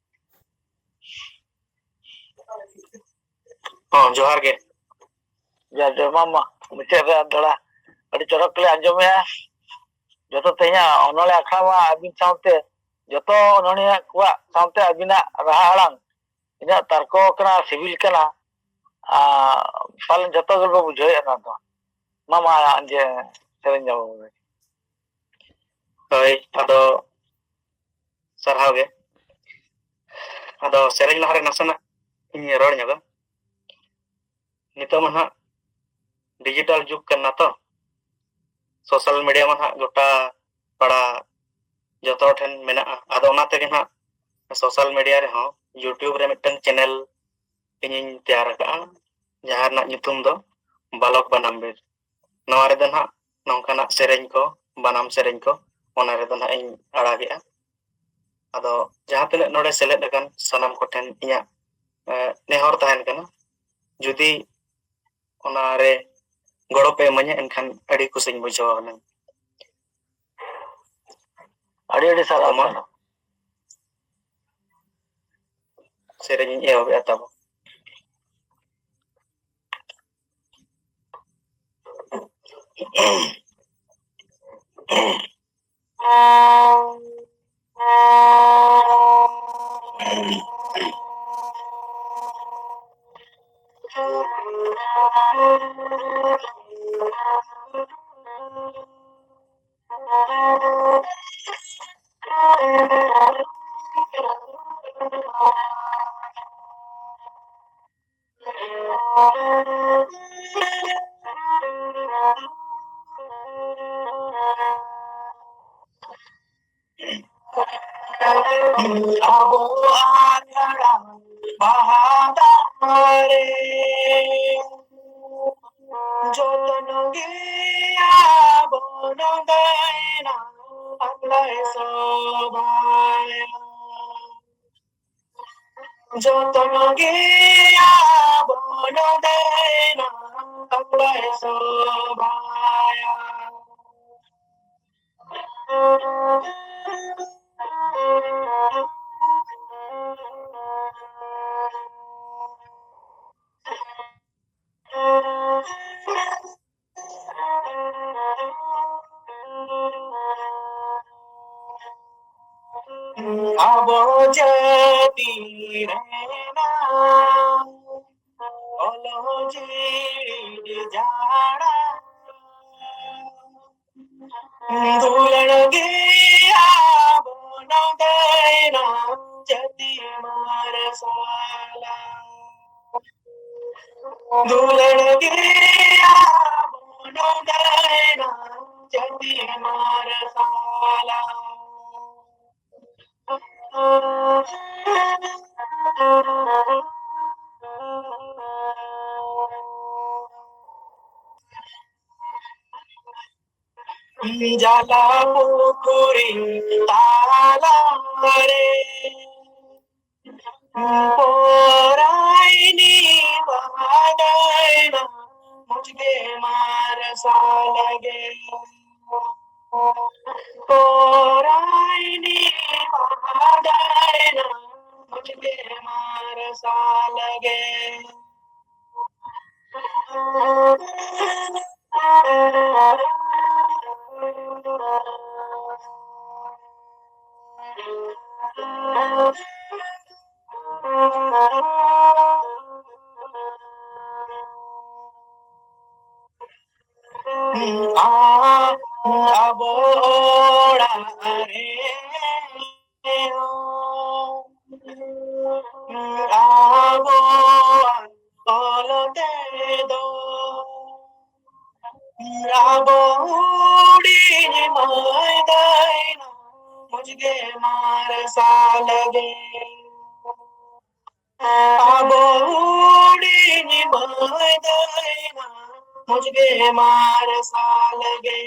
ᱦᱚᱸ, ᱡᱚᱦᱟᱨ ᱜᱮ᱾ ᱡᱚᱦᱟᱨ, ᱡᱚᱦᱟᱨ, ᱢᱟ, ᱢᱟ, ᱢᱩᱪᱟᱹᱫ ᱨᱮ ᱟᱨ ᱛᱷᱚᱲᱟ ᱟᱹᱰᱤ ᱪᱚᱨᱚᱠ ᱞᱮ ᱟᱸᱡᱚᱢᱮᱜᱼᱟ᱾ ᱡᱚᱛᱚ ᱛᱮᱦᱮᱧᱟᱜ ᱚᱱᱚᱬᱦᱮ ᱟᱠᱷᱲᱟ ᱢᱟ ᱟᱹᱵᱤᱱ ᱥᱟᱶᱛᱮ, ᱡᱚᱛᱚ ᱚᱱᱚᱬᱦᱤᱭᱟᱹ ᱠᱚᱣᱟᱜ ᱥᱟᱶᱛᱮ ᱟᱹᱵᱤᱱᱟᱜ ᱨᱟᱦᱟ ᱟᱲᱟᱝ ᱤᱱᱟᱹᱜ ᱛᱟᱨᱠᱚ ᱠᱟᱱᱟ, ᱥᱤᱵᱤᱞ ᱠᱟᱱᱟ᱾ ᱟᱨ ᱯᱟᱞᱮᱱ ᱡᱚᱛᱚ ᱜᱮᱵᱚ ᱵᱩᱡᱷᱟᱹᱣᱮᱫᱼᱟ ᱱᱚᱣᱟ ᱫᱚ᱾ ᱢᱟ, ᱢᱟ, ᱡᱮ ᱥᱮᱨᱮᱧ ᱧᱚᱜ ᱵᱚᱱ᱾ ᱦᱳᱭ, ᱟᱫᱚ ᱥᱟᱨᱦᱟᱣ ᱜᱮ᱾ ᱟᱫᱚ ᱥᱮᱨᱮᱧ ᱞᱟᱦᱟᱨᱮ ᱱᱟᱥᱮᱱᱟᱜ ᱤᱧ ᱨᱚᱲ ᱧᱚᱜᱟ᱾ ᱱᱤᱛᱚᱜ ᱢᱟ ᱱᱟᱦᱟᱜ ᱰᱤᱡᱤᱴᱟᱞ ᱡᱩᱜᱽ ᱠᱟᱱᱟ ᱛᱚ, ᱥᱳᱥᱟᱞ ᱢᱤᱰᱤᱭᱟ ᱢᱟ ᱱᱟᱦᱟᱜ ᱜᱚᱴᱟ ᱯᱟᱲᱟ ᱡᱚᱛᱚ ᱦᱚᱲ ᱴᱷᱮᱱ ᱢᱮᱱᱟᱜᱼᱟ᱾ ᱟᱫᱚ ᱚᱱᱟ ᱛᱮᱜᱮ ᱱᱟᱦᱟᱜ ᱥᱳᱥᱟᱞ ᱢᱤᱰᱤᱭᱟ ᱨᱮᱦᱚᱸ, YouTube ᱨᱮ ᱢᱤᱫᱴᱟᱝ ᱪᱮᱱᱮᱞ ᱤᱧᱤᱧ ᱛᱮᱭᱟᱨ ᱟᱠᱟᱫᱼᱟ, ᱡᱟᱦᱟᱸ ᱨᱮᱱᱟᱜ ᱧᱩᱛᱩᱢ ᱫᱚ ᱵᱟᱞᱚᱠ ᱵᱟᱱᱟᱢ ᱵᱤᱨ᱾ ᱱᱚᱣᱟ ᱨᱮᱫᱚ ᱱᱟᱦᱟᱜ ᱱᱚᱝᱠᱟᱱᱟᱜ ᱥᱮᱨᱮᱧ ᱠᱚ, ᱵᱟᱱᱟᱢ ᱥᱮᱨᱮᱧ ᱠᱚ, ᱚᱱᱟ ᱨᱮᱫᱚ ᱱᱟᱦᱟᱜ ᱤᱧ ᱟᱲᱟᱜᱮᱜᱼᱟ᱾ ᱟᱫᱚ ᱡᱟᱦᱟᱸ ᱛᱤᱱᱟᱹᱜ ᱱᱚᱰᱮ ᱥᱮᱞᱮᱫ ᱟᱠᱟᱱ ᱥᱟᱱᱟᱢ ᱠᱚᱴᱷᱮᱱ ᱤᱧᱟᱹᱜ, ᱮ, ᱱᱮᱦᱚᱨ ᱛᱟᱦᱮᱱ ᱠᱟᱱᱟ, ᱡᱩᱫᱤ ᱚᱱᱟᱨᱮ ᱜᱚᱲᱚ ᱯᱮ ᱤᱢᱟᱹᱧᱟ, ᱮᱱᱠᱷᱟᱱ ᱟᱹᱰᱤ ᱠᱩᱥᱤᱧ ᱵᱩᱡᱷᱟᱹᱣᱟ ᱦᱩᱱᱟᱹᱝ᱾ ᱟᱹᱰᱤ ᱟᱹᱰᱤ ᱥᱟᱨᱦᱟᱣ᱾ ᱢᱟ, ᱥᱮᱨᱮᱧ ᱤᱧ ᱮᱦᱚᱵᱮᱜᱼᱟ ᱛᱟᱵᱚ᱾ ᱟᱵᱚᱣᱟᱜ ᱡᱚᱛᱚᱱ ᱜᱮᱭᱟ ᱵᱚᱱ ᱫᱟᱹᱭᱱᱟ ᱟᱢᱞᱟᱭ ᱥᱚᱵᱷᱟᱭᱟ᱾ ᱡᱚᱛᱚᱱ ᱜᱮᱭᱟ ᱵᱚᱱ ᱫᱟᱹᱭᱱᱟ ᱟᱢᱞᱟᱭ ᱥᱚᱵᱷᱟᱭᱟ᱾ ᱟᱵᱚ ᱡᱟᱹᱛᱤ ᱨᱮᱱᱟᱜ ᱚᱞᱚᱜ ᱡᱤᱣᱤ ᱡᱟᱲᱟ ᱫᱩᱞᱟᱹᱲ ᱜᱮ ᱟᱵᱚ ᱱᱚᱰᱮᱱᱟ ᱡᱟᱹᱛᱤ ᱢᱟᱨᱥᱟᱞᱟ᱾ ᱫᱩᱞᱟᱹᱲ ᱜᱮ ᱟᱵᱚ ᱱᱚᱰᱮᱱᱟ ᱡᱟᱹᱛᱤ ᱢᱟᱨᱥᱟᱞᱟ᱾ ᱡᱟᱞᱟ ᱯᱩᱠᱷᱩᱨᱤ ᱛᱟᱞᱟᱨᱮ ᱯᱚᱨᱟᱭᱱᱤ ᱵᱟᱰᱟᱭᱱᱟ ᱢᱩᱡᱽᱜᱮ ᱢᱟᱨᱥᱟᱞ ᱜᱮ᱾ ᱯᱚᱨᱟᱭᱱᱤ ᱵᱟᱰᱟᱭᱱᱟ ᱢᱩᱡᱽᱜᱮ ᱢᱟᱨᱥᱟᱞ ᱜᱮ᱾ ᱟᱵᱚ ᱚᱲᱟᱜ ᱨᱮ ᱟᱵᱚᱣᱟᱜ ᱚᱞ ᱛᱮᱫᱚ ᱟᱵᱚ ᱦᱩᱰᱤᱧ ᱢᱟᱹᱭ ᱫᱟᱹᱭᱱᱟ ᱢᱚᱡᱽ ᱜᱮ ᱢᱟᱨᱥᱟᱞ ᱜᱮ᱾ ᱟᱵᱚ ᱦᱩᱰᱤᱧ ᱢᱟᱹᱭ ᱫᱟᱹᱭᱱᱟ ᱢᱚᱡᱽ ᱜᱮ ᱢᱟᱨᱥᱟᱞ ᱜᱮ᱾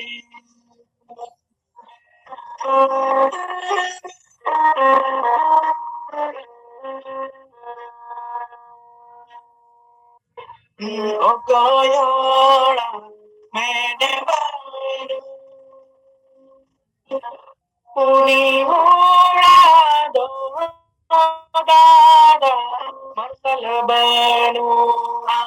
ᱚᱠᱚᱭ ᱦᱚᱲᱟᱜ ᱢᱮᱫ ᱵᱟᱹᱱᱩᱜ, ᱩᱱᱤ ᱦᱚᱲᱟᱜ ᱫᱚ ᱫᱟᱫᱟ ᱢᱟᱨᱥᱟᱞ ᱵᱟᱹᱱᱩᱜᱼᱟ᱾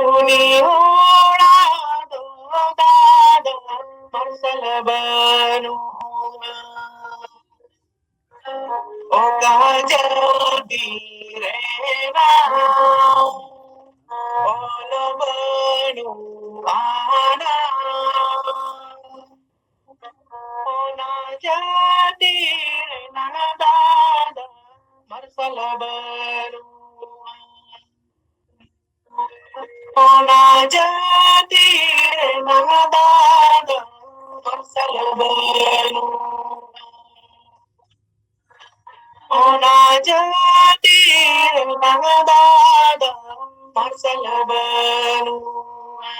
ᱩᱱᱤ ᱦᱚᱲᱟᱜ ᱫᱚ ᱫᱟᱫᱟ ᱢᱟᱨᱥᱟᱞ ᱵᱟᱹᱱᱩᱜᱼᱟ᱾ ᱚᱠᱟ ᱡᱟᱹᱛᱤ ᱨᱮᱱᱟᱜ ᱚᱞ ᱵᱟᱹᱱᱩᱜ ᱟᱱᱟ, ᱚᱱᱟ ᱡᱟᱹᱛᱤ ᱨᱮᱱᱟᱜ ᱫᱟᱫᱟ ᱢᱟᱨᱥᱟᱞ ᱵᱟᱹᱱᱩᱜᱼᱟ᱾ ᱚᱱᱟ ᱡᱟᱹᱛᱤ ᱨᱮᱱᱟᱜ ᱫᱟᱫᱟ ᱢᱟᱨᱥᱟᱞ ᱵᱟᱹᱱᱩᱜᱼᱟ᱾ ᱚᱱᱟ ᱡᱟᱹᱛᱤ ᱨᱮᱱᱟᱜ ᱫᱟᱫᱟ ᱢᱟᱨᱥᱟᱞ ᱵᱟᱹᱱᱩᱜᱼᱟ᱾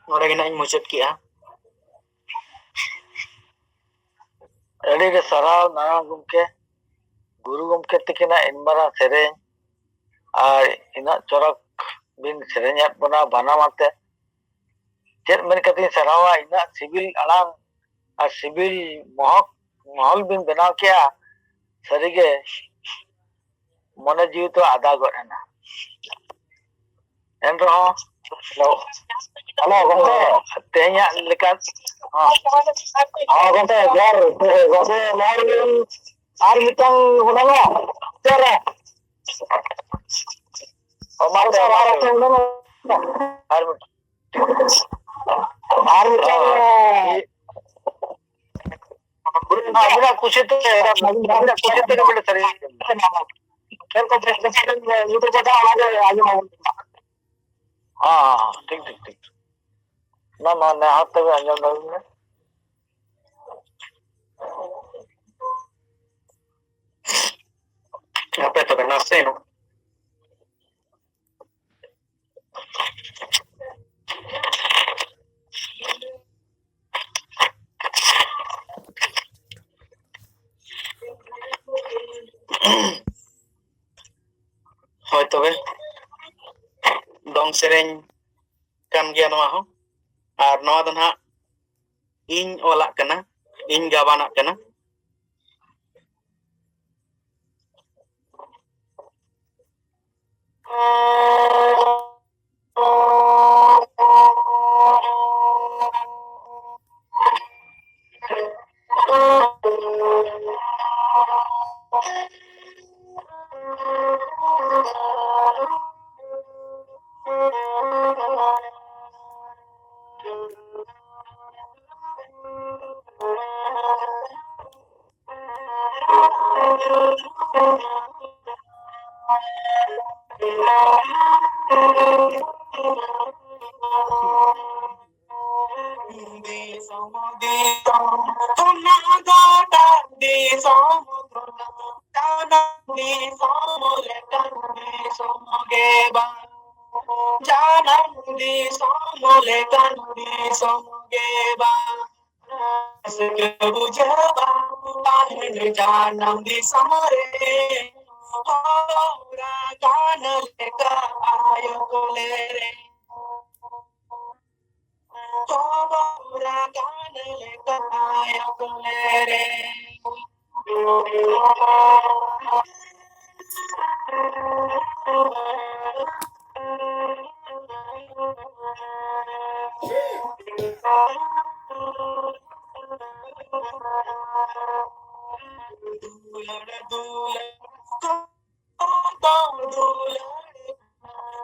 ᱱᱚᱰᱮ ᱜᱮ ᱱᱟᱜ ᱤᱧ ᱢᱩᱪᱟᱹᱫ ᱠᱮᱜᱼᱟ᱾ ᱟᱹᱰᱤ ᱜᱮ ᱥᱟᱨᱦᱟᱣ ᱱᱟᱣᱟ ᱜᱚᱢᱠᱮ, ᱜᱩᱨᱩ ᱜᱚᱢᱠᱮ ᱛᱤᱠᱤᱱᱟᱜ ᱤᱱ ᱢᱟᱨᱟᱝ ᱥᱮᱨᱮᱧ ᱟᱨ ᱤᱱᱟᱹᱜ ᱪᱚᱨᱚᱠ ᱵᱤᱱ ᱥᱮᱨᱮᱧᱟᱫ ᱵᱚᱱᱟ ᱵᱟᱱᱟᱢ ᱟᱛᱮ᱾ ᱪᱮᱫ ᱢᱮᱱ ᱠᱟᱛᱮᱧ ᱥᱟᱨᱦᱟᱣᱟ, ᱤᱱᱟᱹᱜ ᱥᱤᱵᱤᱞ ᱟᱲᱟᱝ ᱟᱨ ᱥᱤᱵᱤᱞ ᱢᱚᱦᱚᱠ ᱢᱚᱦᱚᱞ ᱵᱤᱱ ᱵᱮᱱᱟᱣ ᱠᱮᱜᱼᱟ᱾ ᱥᱟᱹᱨᱤᱜᱮ ᱢᱚᱱᱮ ᱡᱤᱣᱤ ᱫᱚ ᱟᱫᱟ ᱜᱚᱫ ᱮᱱᱟ᱾ ᱮᱱᱨᱮᱦᱚᱸ ᱦᱮᱞᱳ, ᱜᱚᱢᱠᱮ᱾ ᱛᱮᱦᱮᱧᱟᱜ ᱞᱮᱠᱟ, ᱦᱚᱸ᱾ ᱦᱚᱸ, ᱜᱚᱢᱠᱮ, ᱡᱚᱦᱟᱨ᱾ ᱜᱚᱢᱠᱮ, ᱱᱚᱣᱟ ᱨᱮ ᱟᱨ ᱢᱤᱫᱴᱟᱝ ᱚᱱᱟ ᱢᱟ ᱪᱮᱫ ᱨᱮ? ᱚ, ᱢᱟ ᱛᱚᱵᱮ, ᱢᱟ ᱛᱚᱵᱮ᱾ ᱟᱨ ᱢᱤᱫᱴᱟᱝ᱾ ᱟᱨ ᱢᱤᱫᱴᱟᱝ, ᱦᱚᱸ᱾ ᱟᱹᱵᱤᱱᱟᱜ ᱠᱩᱥᱤ ᱛᱮ, ᱟᱹᱵᱤᱱᱟᱜ ᱠᱩᱥᱤ ᱛᱮᱜᱮ ᱵᱚᱞᱮ ᱥᱮᱨᱮᱧ᱾ ᱪᱮᱫ ᱠᱚ ᱵᱮᱥ ᱵᱮᱥ ᱥᱮᱨᱮᱧ YouTube ᱨᱮ ᱚᱱᱟ ᱜᱮ ᱟᱸᱡᱚᱢ ᱟᱵᱚᱱ ᱠᱟᱱᱟ᱾ ᱦᱚᱸ, ᱦᱚᱸ, ᱦᱚᱸ, ᱴᱷᱤᱠ, ᱴᱷᱤᱠ, ᱴᱷᱤᱠ᱾ ᱢᱟ, ᱢᱟ, ᱱᱮᱦᱚᱨ ᱛᱮᱜᱮ ᱟᱸᱡᱚᱢ ᱛᱟᱵᱚᱱ ᱢᱮ᱾ ᱦᱟᱯᱮ ᱛᱚᱵᱮ ᱱᱟᱥᱮ ᱱᱚ᱾ ᱦᱳᱭ ᱛᱚᱵᱮ, ᱫᱚᱝ ᱥᱮᱨᱮᱧ ᱠᱟᱱ ᱜᱮᱭᱟ ᱱᱚᱣᱟ ᱦᱚᱸ᱾ ᱟᱨ ᱱᱚᱣᱟ ᱫᱚ ᱱᱟᱦᱟᱜ ᱤᱧ ᱚᱞᱟᱜ ᱠᱟᱱᱟ, ᱤᱧ ᱜᱟᱵᱟᱱᱟᱜ ᱠᱟᱱᱟ᱾ ᱫᱤᱥᱚᱢ ᱫᱤᱥᱚᱢ ᱠᱷᱚᱱᱟᱜ ᱜᱚᱴᱟ ᱫᱤᱥᱚᱢ ᱠᱷᱚᱱᱟᱜ ᱡᱟᱱᱟᱢ ᱫᱤᱥᱚᱢ ᱞᱮᱠᱟᱱ ᱫᱤᱥᱚᱢ ᱜᱮ ᱵᱟᱝ᱾ ᱡᱟᱱᱟᱢ ᱫᱤᱥᱚᱢ ᱞᱮᱠᱟᱱ ᱫᱤᱥᱚᱢ ᱜᱮ ᱵᱟᱝ᱾ ᱨᱟᱹᱥᱠᱟᱹ ᱵᱩᱡᱷᱟᱹᱣᱟ ᱛᱟᱦᱮᱱ ᱡᱟᱱᱟᱢ ᱫᱤᱥᱚᱢ ᱨᱮ᱾ ᱦᱚᱨ ᱟᱠᱟᱱ ᱞᱮᱠᱟ ᱟᱭᱳ ᱠᱚᱞᱮ ᱨᱮ᱾ ᱦᱚᱨ ᱟᱠᱟᱱ ᱞᱮᱠᱟ ᱟᱭᱳ ᱠᱚᱞᱮ ᱨᱮ᱾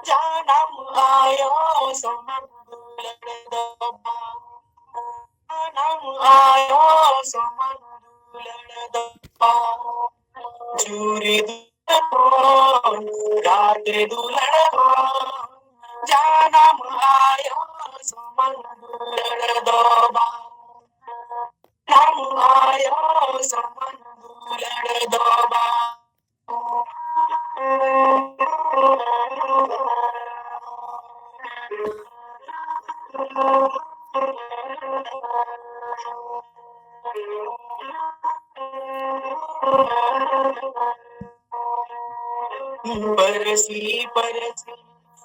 ᱡᱟᱱᱟᱢ ᱟᱭᱳ ᱥᱚᱢᱟᱱ ᱫᱩᱞᱟᱹᱲ ᱫᱚ ᱵᱟᱝ᱾ ᱡᱟᱱᱟᱢ ᱟᱭᱳ ᱥᱚᱢᱟᱱ ᱫᱩᱞᱟᱹᱲ ᱫᱚ ᱵᱟᱝ᱾ ᱪᱩᱨᱤ ᱫᱩᱞᱟᱹᱲ ᱠᱷᱚᱱ, ᱜᱟᱛᱮ ᱫᱩᱞᱟᱹᱲ ᱠᱷᱚᱱ, ᱡᱟᱱᱟᱢ ᱟᱭᱳ ᱥᱚᱢᱟᱱ ᱫᱩᱞᱟᱹᱲ ᱫᱚ ᱵᱟᱝ᱾ ᱡᱟᱱᱟᱢ ᱟᱭᱳ ᱥᱚᱢᱟᱱ ᱫᱩᱞᱟᱹᱲ ᱫᱚ ᱵᱟᱝ᱾ ᱯᱟᱹᱨᱥᱤ ᱯᱟᱹᱨᱥᱤ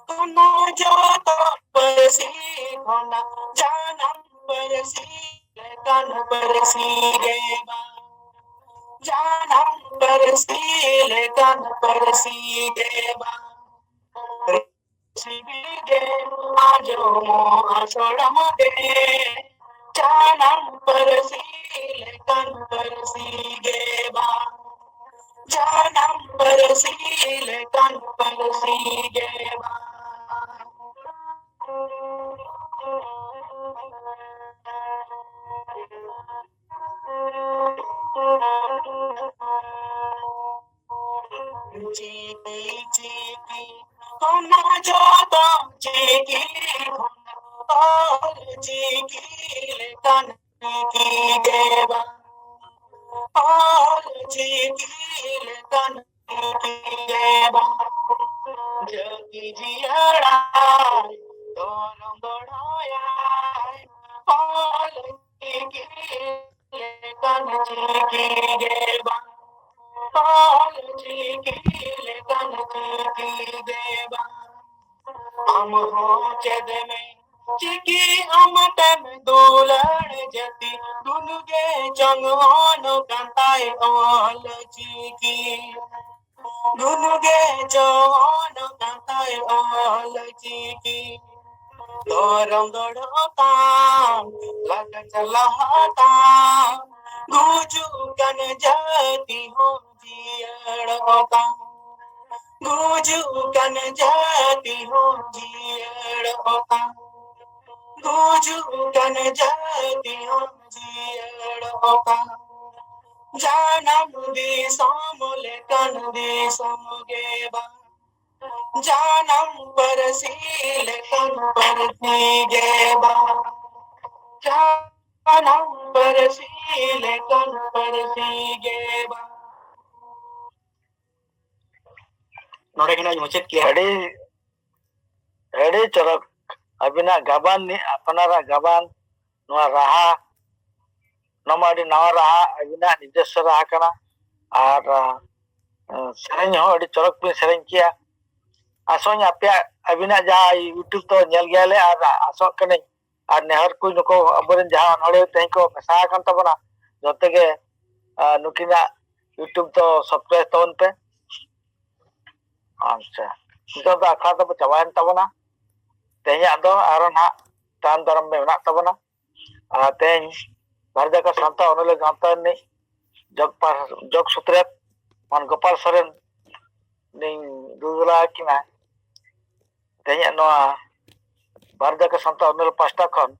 ᱠᱷᱚᱱᱟᱜ ᱡᱚᱛᱚ ᱯᱟᱹᱨᱥᱤ ᱠᱷᱚᱱᱟᱜ ᱡᱟᱱᱟᱢ ᱯᱟᱹᱨᱥᱤ ᱞᱮᱠᱟᱱ ᱯᱟᱹᱨᱥᱤ ᱜᱮ ᱵᱟᱝ᱾ ᱡᱟᱱᱟᱢ ᱯᱟᱹᱨᱥᱤ ᱞᱮᱠᱟᱱ ᱯᱟᱹᱨᱥᱤ ᱜᱮ ᱵᱟᱝ᱾ ᱥᱤᱵᱤᱞ ᱜᱮ ᱟᱸᱡᱚᱢᱚᱜᱼᱟ ᱥᱚᱲᱚᱢ ᱜᱮ᱾ ᱡᱟᱱᱟᱢ ᱯᱟᱹᱨᱥᱤ ᱞᱮᱠᱟᱱ ᱯᱟᱹᱨᱥᱤ ᱜᱮ ᱵᱟᱝ᱾ ᱡᱟᱱᱟᱢ ᱯᱟᱹᱨᱥᱤ ᱞᱮᱠᱟᱱ ᱯᱟᱹᱨᱥᱤ ᱜᱮ ᱵᱟᱝ᱾ ᱪᱤᱠᱤ ᱪᱤᱠᱤ ᱚᱱᱟ ᱡᱚᱛᱚ ᱪᱤᱠᱤ ᱠᱷᱚᱱ ᱚᱞ ᱪᱤᱠᱤ ᱞᱮᱠᱟᱱ ᱪᱤᱠᱤ ᱜᱮ ᱵᱟᱝ᱾ ᱚᱞ ᱪᱤᱠᱤ ᱞᱮᱠᱟᱱ ᱪᱤᱠᱤ ᱜᱮ ᱵᱟᱝ᱾ ᱡᱟᱹᱛᱤ ᱡᱤᱭᱟᱹᱲᱟᱭ ᱫᱷᱚᱨᱚᱢ ᱜᱚᱲᱚᱭᱟᱭ ᱚᱞ ᱪᱤᱠᱤ ᱞᱮᱠᱟᱱ ᱪᱤᱠᱤ ᱜᱮ ᱵᱟᱝ᱾ ᱚᱞ ᱪᱤᱠᱤ ᱞᱮᱠᱟᱱ ᱪᱤᱠᱤ ᱜᱮ ᱵᱟᱝ᱾ ᱟᱢ ᱦᱚᱸ ᱪᱮᱫ ᱢᱮ ᱪᱤᱠᱤ ᱟᱢ ᱛᱮᱢ ᱫᱩᱞᱟᱹᱲ ᱡᱟᱹᱛᱤ᱾ ᱱᱩᱱᱩ ᱜᱮ ᱪᱚᱝ ᱚᱱ ᱠᱟᱱ ᱛᱟᱭ ᱚᱞ ᱪᱤᱠᱤ᱾ ᱱᱩᱱᱩ ᱜᱮ ᱪᱚᱝ ᱚᱱ ᱠᱟᱱ ᱛᱟᱭ ᱚᱞ ᱪᱤᱠᱤ᱾ ᱫᱷᱚᱨᱚᱢ ᱜᱚᱲᱚ ᱛᱟᱢ, ᱞᱟᱠᱪᱟᱨ ᱞᱟᱦᱟ ᱛᱟᱢ, ᱜᱩᱡᱩᱜ ᱠᱟᱱ ᱡᱟᱹᱛᱤ ᱦᱚᱸ ᱡᱤᱭᱟᱹᱲᱚᱜ ᱛᱟᱢ᱾ ᱜᱩᱡᱩᱜ ᱠᱟᱱ ᱡᱟᱹᱛᱤ ᱦᱚᱸ ᱡᱤᱭᱟᱹᱲᱚᱜ ᱛᱟᱢ᱾ ᱜᱩᱡᱩᱜ ᱠᱟᱱ ᱡᱟᱹᱛᱤ ᱦᱚᱸ ᱡᱤᱭᱟᱹᱲᱚᱜ ᱛᱟᱢ᱾ ᱡᱟᱱᱟᱢ ᱫᱤᱥᱚᱢ ᱞᱮᱠᱟᱱ ᱫᱤᱥᱚᱢ ᱜᱮ ᱵᱟᱝ᱾ ᱡᱟᱱᱟᱢ ᱯᱟᱹᱨᱥᱤ ᱞᱮᱠᱟᱱ ᱯᱟᱹᱨᱥᱤ ᱜᱮ ᱵᱟᱝ᱾ ᱡᱟᱱᱟᱢ ᱯᱟᱹᱨᱥᱤ ᱞᱮᱠᱟᱱ ᱯᱟᱹᱨᱥᱤ ᱜᱮ ᱵᱟᱝ᱾ ᱱᱚᱰᱮ ᱜᱮ ᱱᱟᱜ ᱤᱧ ᱢᱩᱪᱟᱹᱫ ᱠᱮᱜᱼᱟ᱾ ᱟᱹᱰᱤ, ᱟᱹᱰᱤ ᱪᱚᱨᱚᱠ ᱟᱹᱵᱤᱱᱟᱜ ᱜᱟᱵᱟᱱ, ᱟᱯᱱᱟᱨᱟᱜ ᱜᱟᱵᱟᱱ, ᱱᱚᱣᱟ ᱨᱟᱦᱟ, ᱱᱚᱣᱟ ᱢᱟ ᱟᱹᱰᱤ ᱱᱟᱣᱟ ᱨᱟᱦᱟ, ᱟᱹᱵᱤᱱᱟᱜ ᱱᱤᱡᱚᱥᱥᱚ ᱨᱟᱦᱟ ᱠᱟᱱᱟ᱾ ᱟᱨ ᱥᱮᱨᱮᱧ ᱦᱚᱸ ᱟᱹᱰᱤ ᱪᱚᱨᱚᱠ ᱵᱤᱱ ᱥᱮᱨᱮᱧ ᱠᱮᱭᱟ᱾ ᱟᱥᱚᱜ ᱟᱹᱧ ᱟᱯᱮᱭᱟᱜ, ᱟᱹᱵᱤᱱᱟᱜ ᱡᱟᱦᱟᱸ YouTube ᱫᱚ ᱧᱮᱞ ᱜᱮᱭᱟᱞᱮ, ᱟᱨ ᱟᱥᱚᱜ ᱠᱟᱹᱱᱟᱹᱧ ᱟᱨ ᱱᱮᱦᱚᱨ ᱠᱚ ᱱᱩᱠᱩ ᱟᱵᱚᱨᱮᱱ ᱡᱟᱦᱟᱸ ᱚᱱᱚᱲᱦᱤᱭᱟᱹ ᱛᱮᱦᱮᱧ ᱠᱚ ᱢᱮᱥᱟ ᱟᱠᱟᱱ ᱛᱟᱵᱚᱱᱟ, ᱡᱚᱛᱚ ᱜᱮ ᱱᱩᱠᱤᱱᱟᱜ YouTube ᱫᱚ subscribe ᱛᱟᱵᱚᱱ ᱯᱮ᱾ ᱟᱪᱪᱷᱟ, ᱱᱤᱛᱚᱜ ᱫᱚ ᱟᱠᱷᱲᱟ ᱫᱚ ᱪᱟᱵᱟᱭᱮᱱ ᱛᱟᱵᱚᱱᱟ᱾ ᱛᱮᱦᱮᱧᱟᱜ ᱫᱚ ᱟᱨᱚ ᱱᱟᱦᱟᱜ ᱛᱟᱭᱚᱢ ᱫᱟᱨᱟᱢ ᱢᱮᱱᱟᱜ ᱛᱟᱵᱚᱱᱟ᱾ ᱟᱨ ᱛᱮᱦᱮᱧ ᱵᱷᱟᱨᱚᱛ ᱡᱟᱠᱟᱛ ᱥᱟᱱᱛᱟᱲ ᱚᱱᱚᱞᱤᱭᱟᱹ ᱜᱟᱶᱛᱟ ᱨᱤᱱᱤᱡ ᱡᱚᱜᱽ ᱯᱟ-, ᱡᱚᱜᱽ ᱥᱩᱛᱨᱮᱛ ᱢᱟᱱ ᱜᱳᱯᱟᱞ ᱥᱚᱨᱮᱱ ᱞᱤᱧ ᱫᱩᱞᱟᱹᱲ ᱟᱹᱠᱤᱱᱟ᱾ ᱛᱮᱦᱮᱧᱟᱜ ᱱᱚᱣᱟ ᱵᱷᱟᱨᱚᱛ ᱡᱟᱠᱟᱛ ᱥᱟᱱᱛᱟᱲ ᱚᱱᱚᱞᱤᱭᱟᱹ ᱯᱟᱥᱴᱟ ᱠᱷᱚᱱ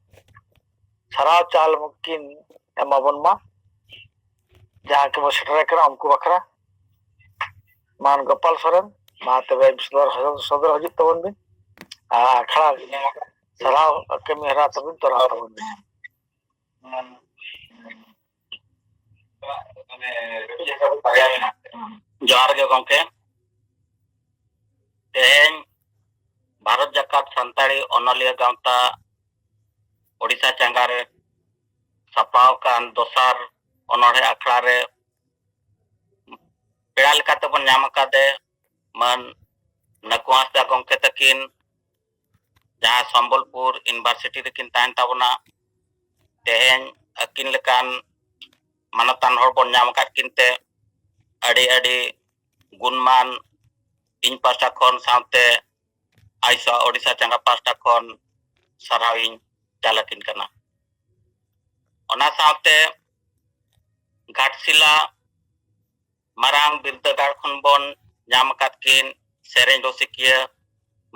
ᱥᱟᱨᱦᱟᱣ ᱪᱟᱞ ᱠᱤᱱ ᱮᱢᱟᱵᱚᱱ ᱢᱟ᱾ ᱡᱟᱦᱟᱸ ᱠᱚᱵᱚ ᱥᱮᱴᱮᱨ ᱟᱠᱟᱱᱟ ᱩᱱᱠᱩ ᱵᱟᱠᱷᱨᱟ᱾ ᱢᱟᱱ ᱜᱳᱯᱟᱞ ᱥᱚᱨᱮᱱ, ᱢᱟ ᱛᱚᱵᱮ ᱥᱚᱫᱚᱨ, ᱥᱚᱫᱚᱨ ᱦᱤᱡᱩᱜ ᱛᱟᱵᱚᱱ ᱵᱤᱱ᱾ ᱟᱨ ᱟᱠᱷᱲᱟ ᱥᱟᱨᱦᱟᱣ ᱠᱟᱹᱢᱤ ᱦᱚᱨᱟ ᱛᱟᱵᱚᱱ ᱛᱚᱨᱟᱣ ᱛᱟᱵᱚᱱ ᱵᱤᱱ᱾ ᱡᱚᱦᱟᱨ ᱜᱮ ᱜᱚᱢᱠᱮ᱾ ᱛᱮᱦᱮᱧ ᱵᱷᱟᱨᱚᱛ ᱡᱟᱠᱟᱛ ᱥᱟᱱᱛᱟᱲᱤ ᱚᱱᱚᱞᱤᱭᱟᱹ ᱜᱟᱶᱛᱟ ᱳᱰᱤᱥᱟ ᱪᱟᱸᱜᱟ ᱨᱮ ᱥᱟᱯᱲᱟᱣ ᱟᱠᱟᱱ ᱫᱚᱥᱟᱨ ᱚᱱᱚᱬᱦᱮ ᱟᱠᱷᱲᱟ ᱨᱮ ᱯᱮᱲᱟ ᱞᱮᱠᱟᱛᱮᱵᱚᱱ ᱧᱟᱢ ᱟᱠᱟᱫᱮ ᱢᱟᱹᱱ ᱱᱟᱹᱠᱩ ᱦᱟᱸᱥᱫᱟ ᱜᱚᱢᱠᱮ ᱛᱟᱹᱠᱤᱱ, ᱡᱟᱦᱟᱸ ᱥᱚᱢᱵᱚᱞᱯᱩᱨ ᱤᱭᱩᱱᱤᱵᱷᱟᱨᱥᱤᱴᱤ ᱨᱮᱠᱤᱱ ᱛᱟᱦᱮᱱ ᱛᱟᱵᱚᱱᱟ᱾ ᱛᱮᱦᱮᱧ ᱟᱹᱠᱤᱱ ᱞᱮᱠᱟᱱ ᱢᱟᱱᱚᱛᱟᱱ ᱦᱚᱲ ᱵᱚᱱ ᱧᱟᱢ ᱟᱠᱟᱫ ᱠᱤᱱ ᱛᱮ ᱟᱹᱰᱤ ᱟᱹᱰᱤ ᱜᱩᱱᱢᱟᱱ ᱤᱧ ᱯᱟᱦᱴᱟ ᱠᱷᱚᱱ ᱥᱟᱶᱛᱮ ᱟᱭᱥᱟ ᱳᱰᱤᱥᱟ ᱪᱟᱸᱜᱟ ᱯᱟᱦᱴᱟ ᱠᱷᱚᱱ ᱥᱟᱨᱦᱟᱣ ᱤᱧ ᱪᱟᱞ ᱟᱹᱠᱤᱱ ᱠᱟᱱᱟ᱾ ᱚᱱᱟ ᱥᱟᱶᱛᱮ ᱜᱷᱟᱴᱥᱤᱞᱟ ᱢᱟᱨᱟᱝ ᱵᱤᱨᱫᱟᱹᱜᱟᱲ ᱠᱷᱚᱱ ᱵᱚᱱ ᱧᱟᱢ ᱟᱠᱟᱫ ᱠᱤᱱ ᱥᱮᱨᱮᱧ ᱨᱩᱥᱤᱠᱤᱭᱟᱹ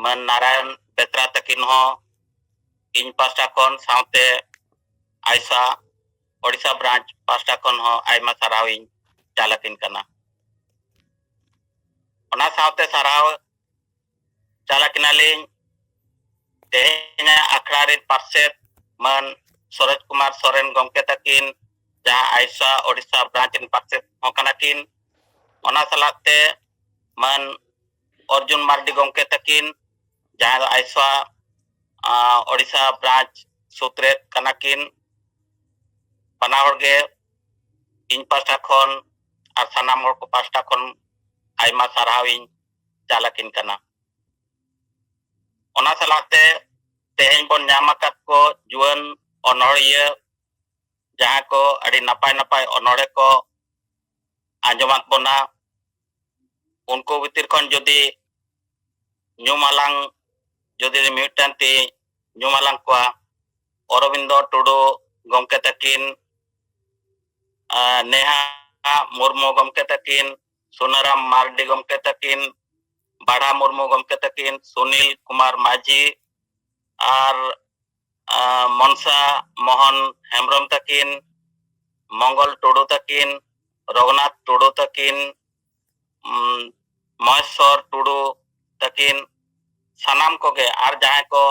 ᱢᱟᱹᱱ ᱱᱟᱨᱟᱭᱚᱱ ᱵᱮᱛᱨᱟ ᱛᱟᱹᱠᱤᱱ ᱦᱚᱸ ᱤᱧ ᱯᱟᱦᱴᱟ ᱠᱷᱚᱱ ᱥᱟᱶᱛᱮ ᱟᱭᱥᱟ ᱳᱰᱤᱥᱟ ᱵᱨᱟᱧᱪ ᱯᱟᱦᱴᱟ ᱠᱷᱚᱱ ᱦᱚᱸ ᱟᱭᱢᱟ ᱥᱟᱨᱦᱟᱣ ᱤᱧ ᱪᱟᱞ ᱟᱹᱠᱤᱱ ᱠᱟᱱᱟ᱾ ᱚᱱᱟ ᱥᱟᱶᱛᱮ ᱥᱟᱨᱦᱟᱣ ᱪᱟᱞ ᱟᱹᱠᱤᱱᱟᱞᱤᱧ ᱛᱮᱦᱮᱧᱟᱜ ᱟᱠᱷᱲᱟ ᱨᱮᱱ ᱯᱟᱨᱥᱮᱛ ᱢᱟᱹᱱ ᱥᱚᱨᱚᱡᱽ ᱠᱩᱢᱟᱨ ᱥᱚᱨᱮᱱ ᱜᱚᱢᱠᱮ ᱛᱟᱹᱠᱤᱱ, ᱡᱟᱦᱟᱸ ᱟᱭᱥᱟ ᱳᱰᱤᱥᱟ ᱵᱨᱟᱧᱪ ᱨᱮᱱ ᱯᱟᱨᱥᱮᱛ ᱦᱚᱸ ᱠᱟᱱᱟ ᱠᱤᱱ᱾ ᱚᱱᱟ ᱥᱟᱞᱟᱜ ᱛᱮ ᱢᱟᱹᱱ ᱚᱨᱡᱩᱱ ᱢᱟᱨᱰᱤ ᱜᱚᱢᱠᱮ ᱛᱟᱹᱠᱤᱱ, ᱡᱟᱦᱟᱸᱭ ᱫᱚ ᱟᱭᱥᱟ, ᱟᱸ, ᱳᱰᱤᱥᱟ ᱵᱨᱟᱧᱪ ᱥᱩᱛᱨᱮᱛ ᱠᱟᱱᱟ ᱠᱤᱱ᱾ ᱵᱟᱱᱟ ᱦᱚᱲ ᱜᱮ ᱤᱧ ᱯᱟᱦᱴᱟ ᱠᱷᱚᱱ ᱟᱨ ᱥᱟᱱᱟᱢ ᱦᱚᱲ ᱠᱚ ᱯᱟᱥᱴᱟ ᱠᱷᱚᱱ ᱟᱭᱢᱟ ᱥᱟᱨᱦᱟᱣ ᱤᱧ ᱪᱟᱞ ᱟᱹᱠᱤᱱ ᱠᱟᱱᱟ᱾ ᱚᱱᱟ ᱥᱟᱞᱟᱜ ᱛᱮ ᱛᱮᱦᱮᱧ ᱵᱚᱱ ᱧᱟᱢ ᱟᱠᱟᱫ ᱠᱚ ᱡᱩᱣᱟᱹᱱ ᱚᱱᱚᱲᱦᱤᱭᱟᱹ, ᱡᱟᱦᱟᱸ ᱠᱚ ᱟᱹᱰᱤ ᱱᱟᱯᱟᱭ ᱱᱟᱯᱟᱭ ᱚᱱᱚᱲᱦᱮ ᱠᱚ ᱟᱸᱡᱚᱢᱟᱫ ᱵᱚᱱᱟ, ᱩᱱᱠᱩ ᱵᱷᱤᱛᱤᱨ ᱠᱷᱚᱱ ᱡᱩᱫᱤ ᱧᱩᱢ ᱟᱞᱟᱝ, ᱡᱩᱫᱤ ᱢᱤᱫᱴᱟᱝ ᱛᱤ ᱧᱩᱢ ᱟᱞᱟᱝ ᱠᱚᱣᱟ, ᱚᱨᱚᱵᱤᱱᱫᱚ ᱴᱩᱰᱩ ᱜᱚᱢᱠᱮ ᱛᱟᱹᱠᱤᱱ, ᱟᱨ ᱱᱮᱦᱟ ᱢᱩᱨᱢᱩ ᱜᱚᱢᱠᱮ ᱛᱟᱹᱠᱤᱱ, ᱥᱩᱱᱟᱨᱟᱢ ᱢᱟᱨᱰᱤ ᱜᱚᱢᱠᱮ ᱛᱟᱹᱠᱤᱱ, ᱵᱟᱲᱦᱟ ᱢᱩᱨᱢᱩ ᱜᱚᱢᱠᱮ ᱛᱟᱹᱠᱤᱱ, ᱥᱩᱱᱤᱞ ᱠᱩᱢᱟᱨ ᱢᱟᱹᱡᱷᱤ, ᱟᱨ ᱟᱨ ᱢᱚᱱᱥᱟ ᱢᱳᱦᱚᱱ ᱦᱮᱢᱵᱨᱚᱢ ᱛᱟᱹᱠᱤᱱ, ᱢᱚᱝᱜᱚᱞ ᱴᱩᱰᱩ ᱛᱟᱹᱠᱤᱱ, ᱨᱚᱜᱷᱩᱱᱟᱛᱷ ᱴᱩᱰᱩ ᱛᱟᱹᱠᱤᱱ, ᱩᱢ, ᱢᱚᱦᱮᱥᱣᱚᱨ ᱴᱩᱰᱩ ᱛᱟᱹᱠᱤᱱ, ᱥᱟᱱᱟᱢ ᱠᱚᱜᱮ, ᱟᱨ ᱡᱟᱦᱟᱸᱭ ᱠᱚ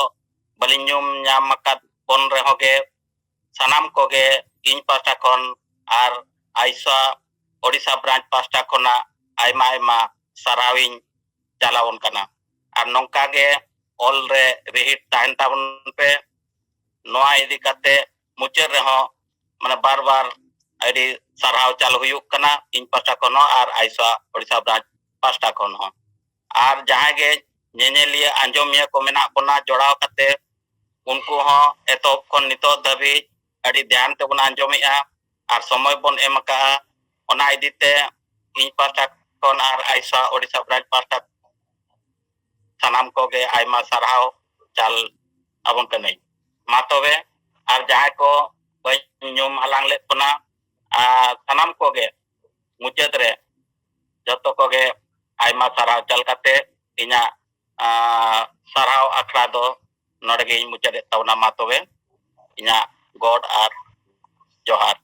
ᱵᱟᱹᱞᱤᱧ ᱧᱩᱢ ᱧᱟᱢ ᱟᱠᱟᱫ ᱵᱚᱱ ᱨᱮᱦᱚᱸ ᱜᱮ, ᱥᱟᱱᱟᱢ ᱠᱚᱜᱮ ᱤᱧ ᱯᱟᱦᱴᱟ ᱠᱷᱚᱱ ᱟᱨ ᱟᱭᱥᱟ ᱳᱰᱤᱥᱟ ᱵᱨᱟᱧᱪ ᱯᱟᱦᱴᱟ ᱠᱷᱚᱱᱟᱜ ᱟᱭᱢᱟ ᱟᱭᱢᱟ ᱥᱟᱨᱦᱟᱣᱤᱧ ᱪᱟᱞᱟᱣᱚᱱ ᱠᱟᱱᱟ᱾ ᱟᱨ ᱱᱚᱝᱠᱟ ᱜᱮ ᱚᱞ ᱨᱮ ᱨᱤᱦᱤᱴ ᱛᱟᱦᱮᱱ ᱛᱟᱵᱚᱱ ᱯᱮ᱾ ᱱᱚᱣᱟ ᱤᱫᱤ ᱠᱟᱛᱮ ᱢᱩᱪᱟᱹᱫ ᱨᱮᱦᱚᱸ, ᱢᱟᱱᱮ, ᱵᱟᱨ ᱵᱟᱨ ᱟᱹᱰᱤ ᱥᱟᱨᱦᱟᱣ ᱪᱟᱞ ᱦᱩᱭᱩᱜ ᱠᱟᱱᱟ ᱤᱧ ᱯᱟᱦᱴᱟ ᱠᱷᱚᱱ ᱦᱚᱸ ᱟᱨ ᱟᱭᱥᱟ ᱳᱰᱤᱥᱟ ᱵᱨᱟᱧᱪ ᱯᱟᱦᱴᱟ ᱠᱷᱚᱱ ᱦᱚᱸ᱾ ᱟᱨ ᱡᱟᱦᱟᱸᱭ ᱜᱮ ᱧᱮᱧᱮᱞᱤᱭᱟᱹ, ᱟᱸᱡᱚᱢᱤᱭᱟᱹ ᱠᱚ ᱢᱮᱱᱟᱜ ᱵᱚᱱᱟ ᱡᱚᱲᱟᱣ ᱠᱟᱛᱮ, ᱩᱱᱠᱩ ᱦᱚᱸ ᱮᱛᱚᱦᱚᱵ ᱠᱷᱚᱱ ᱱᱤᱛᱚᱜ ᱫᱷᱟᱹᱵᱤᱡ ᱟᱹᱰᱤ ᱫᱷᱮᱭᱟᱱ ᱛᱮᱵᱚᱱ ᱟᱸᱡᱚᱢᱮᱜᱼᱟ ᱟᱨ ᱥᱚᱢᱚᱭ ᱵᱚᱱ ᱮᱢ ᱟᱠᱟᱜᱼᱟ᱾ ᱚᱱᱟ ᱤᱫᱤ ᱛᱮ ᱤᱧ ᱯᱟᱦᱴᱟ ᱠᱷᱚᱱ ᱟᱨ ᱟᱭᱥᱟ ᱳᱰᱤᱥᱟ ᱵᱨᱟᱧᱪ ᱯᱟᱦᱴᱟ ᱥᱟᱱᱟᱢ ᱠᱚᱜᱮ ᱟᱭᱢᱟ ᱥᱟᱨᱦᱟᱣ ᱪᱟᱞ ᱟᱵᱚᱱ ᱠᱟᱹᱱᱟᱹᱧ᱾ ᱢᱟ ᱛᱚᱵᱮ, ᱟᱨ ᱡᱟᱦᱟᱸᱭ ᱠᱚ ᱵᱟᱹᱧ ᱧᱩᱢ ᱦᱟᱞᱟᱝ ᱞᱮᱫ ᱵᱚᱱᱟ, ᱟᱨ ᱥᱟᱱᱟᱢ ᱠᱚᱜᱮ ᱢᱩᱪᱟᱹᱫ ᱨᱮ ᱡᱚᱛᱚ ᱠᱚᱜᱮ ᱟᱭᱢᱟ ᱥᱟᱨᱦᱟᱣ ᱪᱟᱞ ᱠᱟᱛᱮ ᱤᱧᱟᱹᱜ, ᱟᱸ, ᱥᱟᱨᱦᱟᱣ ᱟᱠᱷᱲᱟ ᱫᱚ ᱱᱚᱰᱮ ᱜᱮᱧ ᱢᱩᱪᱟᱹᱫᱮᱫ ᱛᱟᱵᱚᱱᱟ᱾ ᱢᱟ ᱛᱚᱵᱮ, ᱤᱧᱟᱹᱜ ᱜᱚᱰ ᱟᱨ ᱡᱚᱦᱟᱨ᱾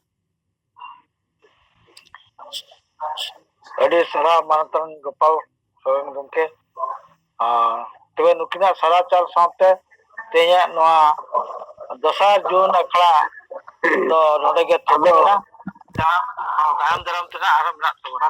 ᱟᱹᱰᱤ ᱥᱟᱨᱦᱟᱣ ᱢᱟᱱᱚᱛᱟᱱ ᱜᱳᱯᱟᱞ ᱥᱚᱨᱮᱱ ᱜᱚᱢᱠᱮ᱾ ᱟᱨ ᱛᱚᱵᱮ ᱱᱩᱠᱤᱱᱟᱜ ᱥᱟᱨᱦᱟᱣ ᱪᱟᱞ ᱥᱟᱶᱛᱮ ᱛᱮᱦᱮᱧᱟᱜ ᱱᱚᱣᱟ ᱫᱚᱥᱟᱨ ᱡᱩᱱ ᱟᱠᱷᱲᱟ ᱫᱚ ᱱᱚᱰᱮ ᱜᱮ ᱛᱷᱩᱠᱟᱹᱢ ᱮᱱᱟ᱾ ᱛᱟᱭᱚᱢ ᱫᱟᱨᱟᱢ ᱛᱮ ᱱᱟᱜ ᱟᱨᱦᱚᱸ ᱢᱮᱱᱟᱜ ᱛᱟᱵᱚᱱᱟ᱾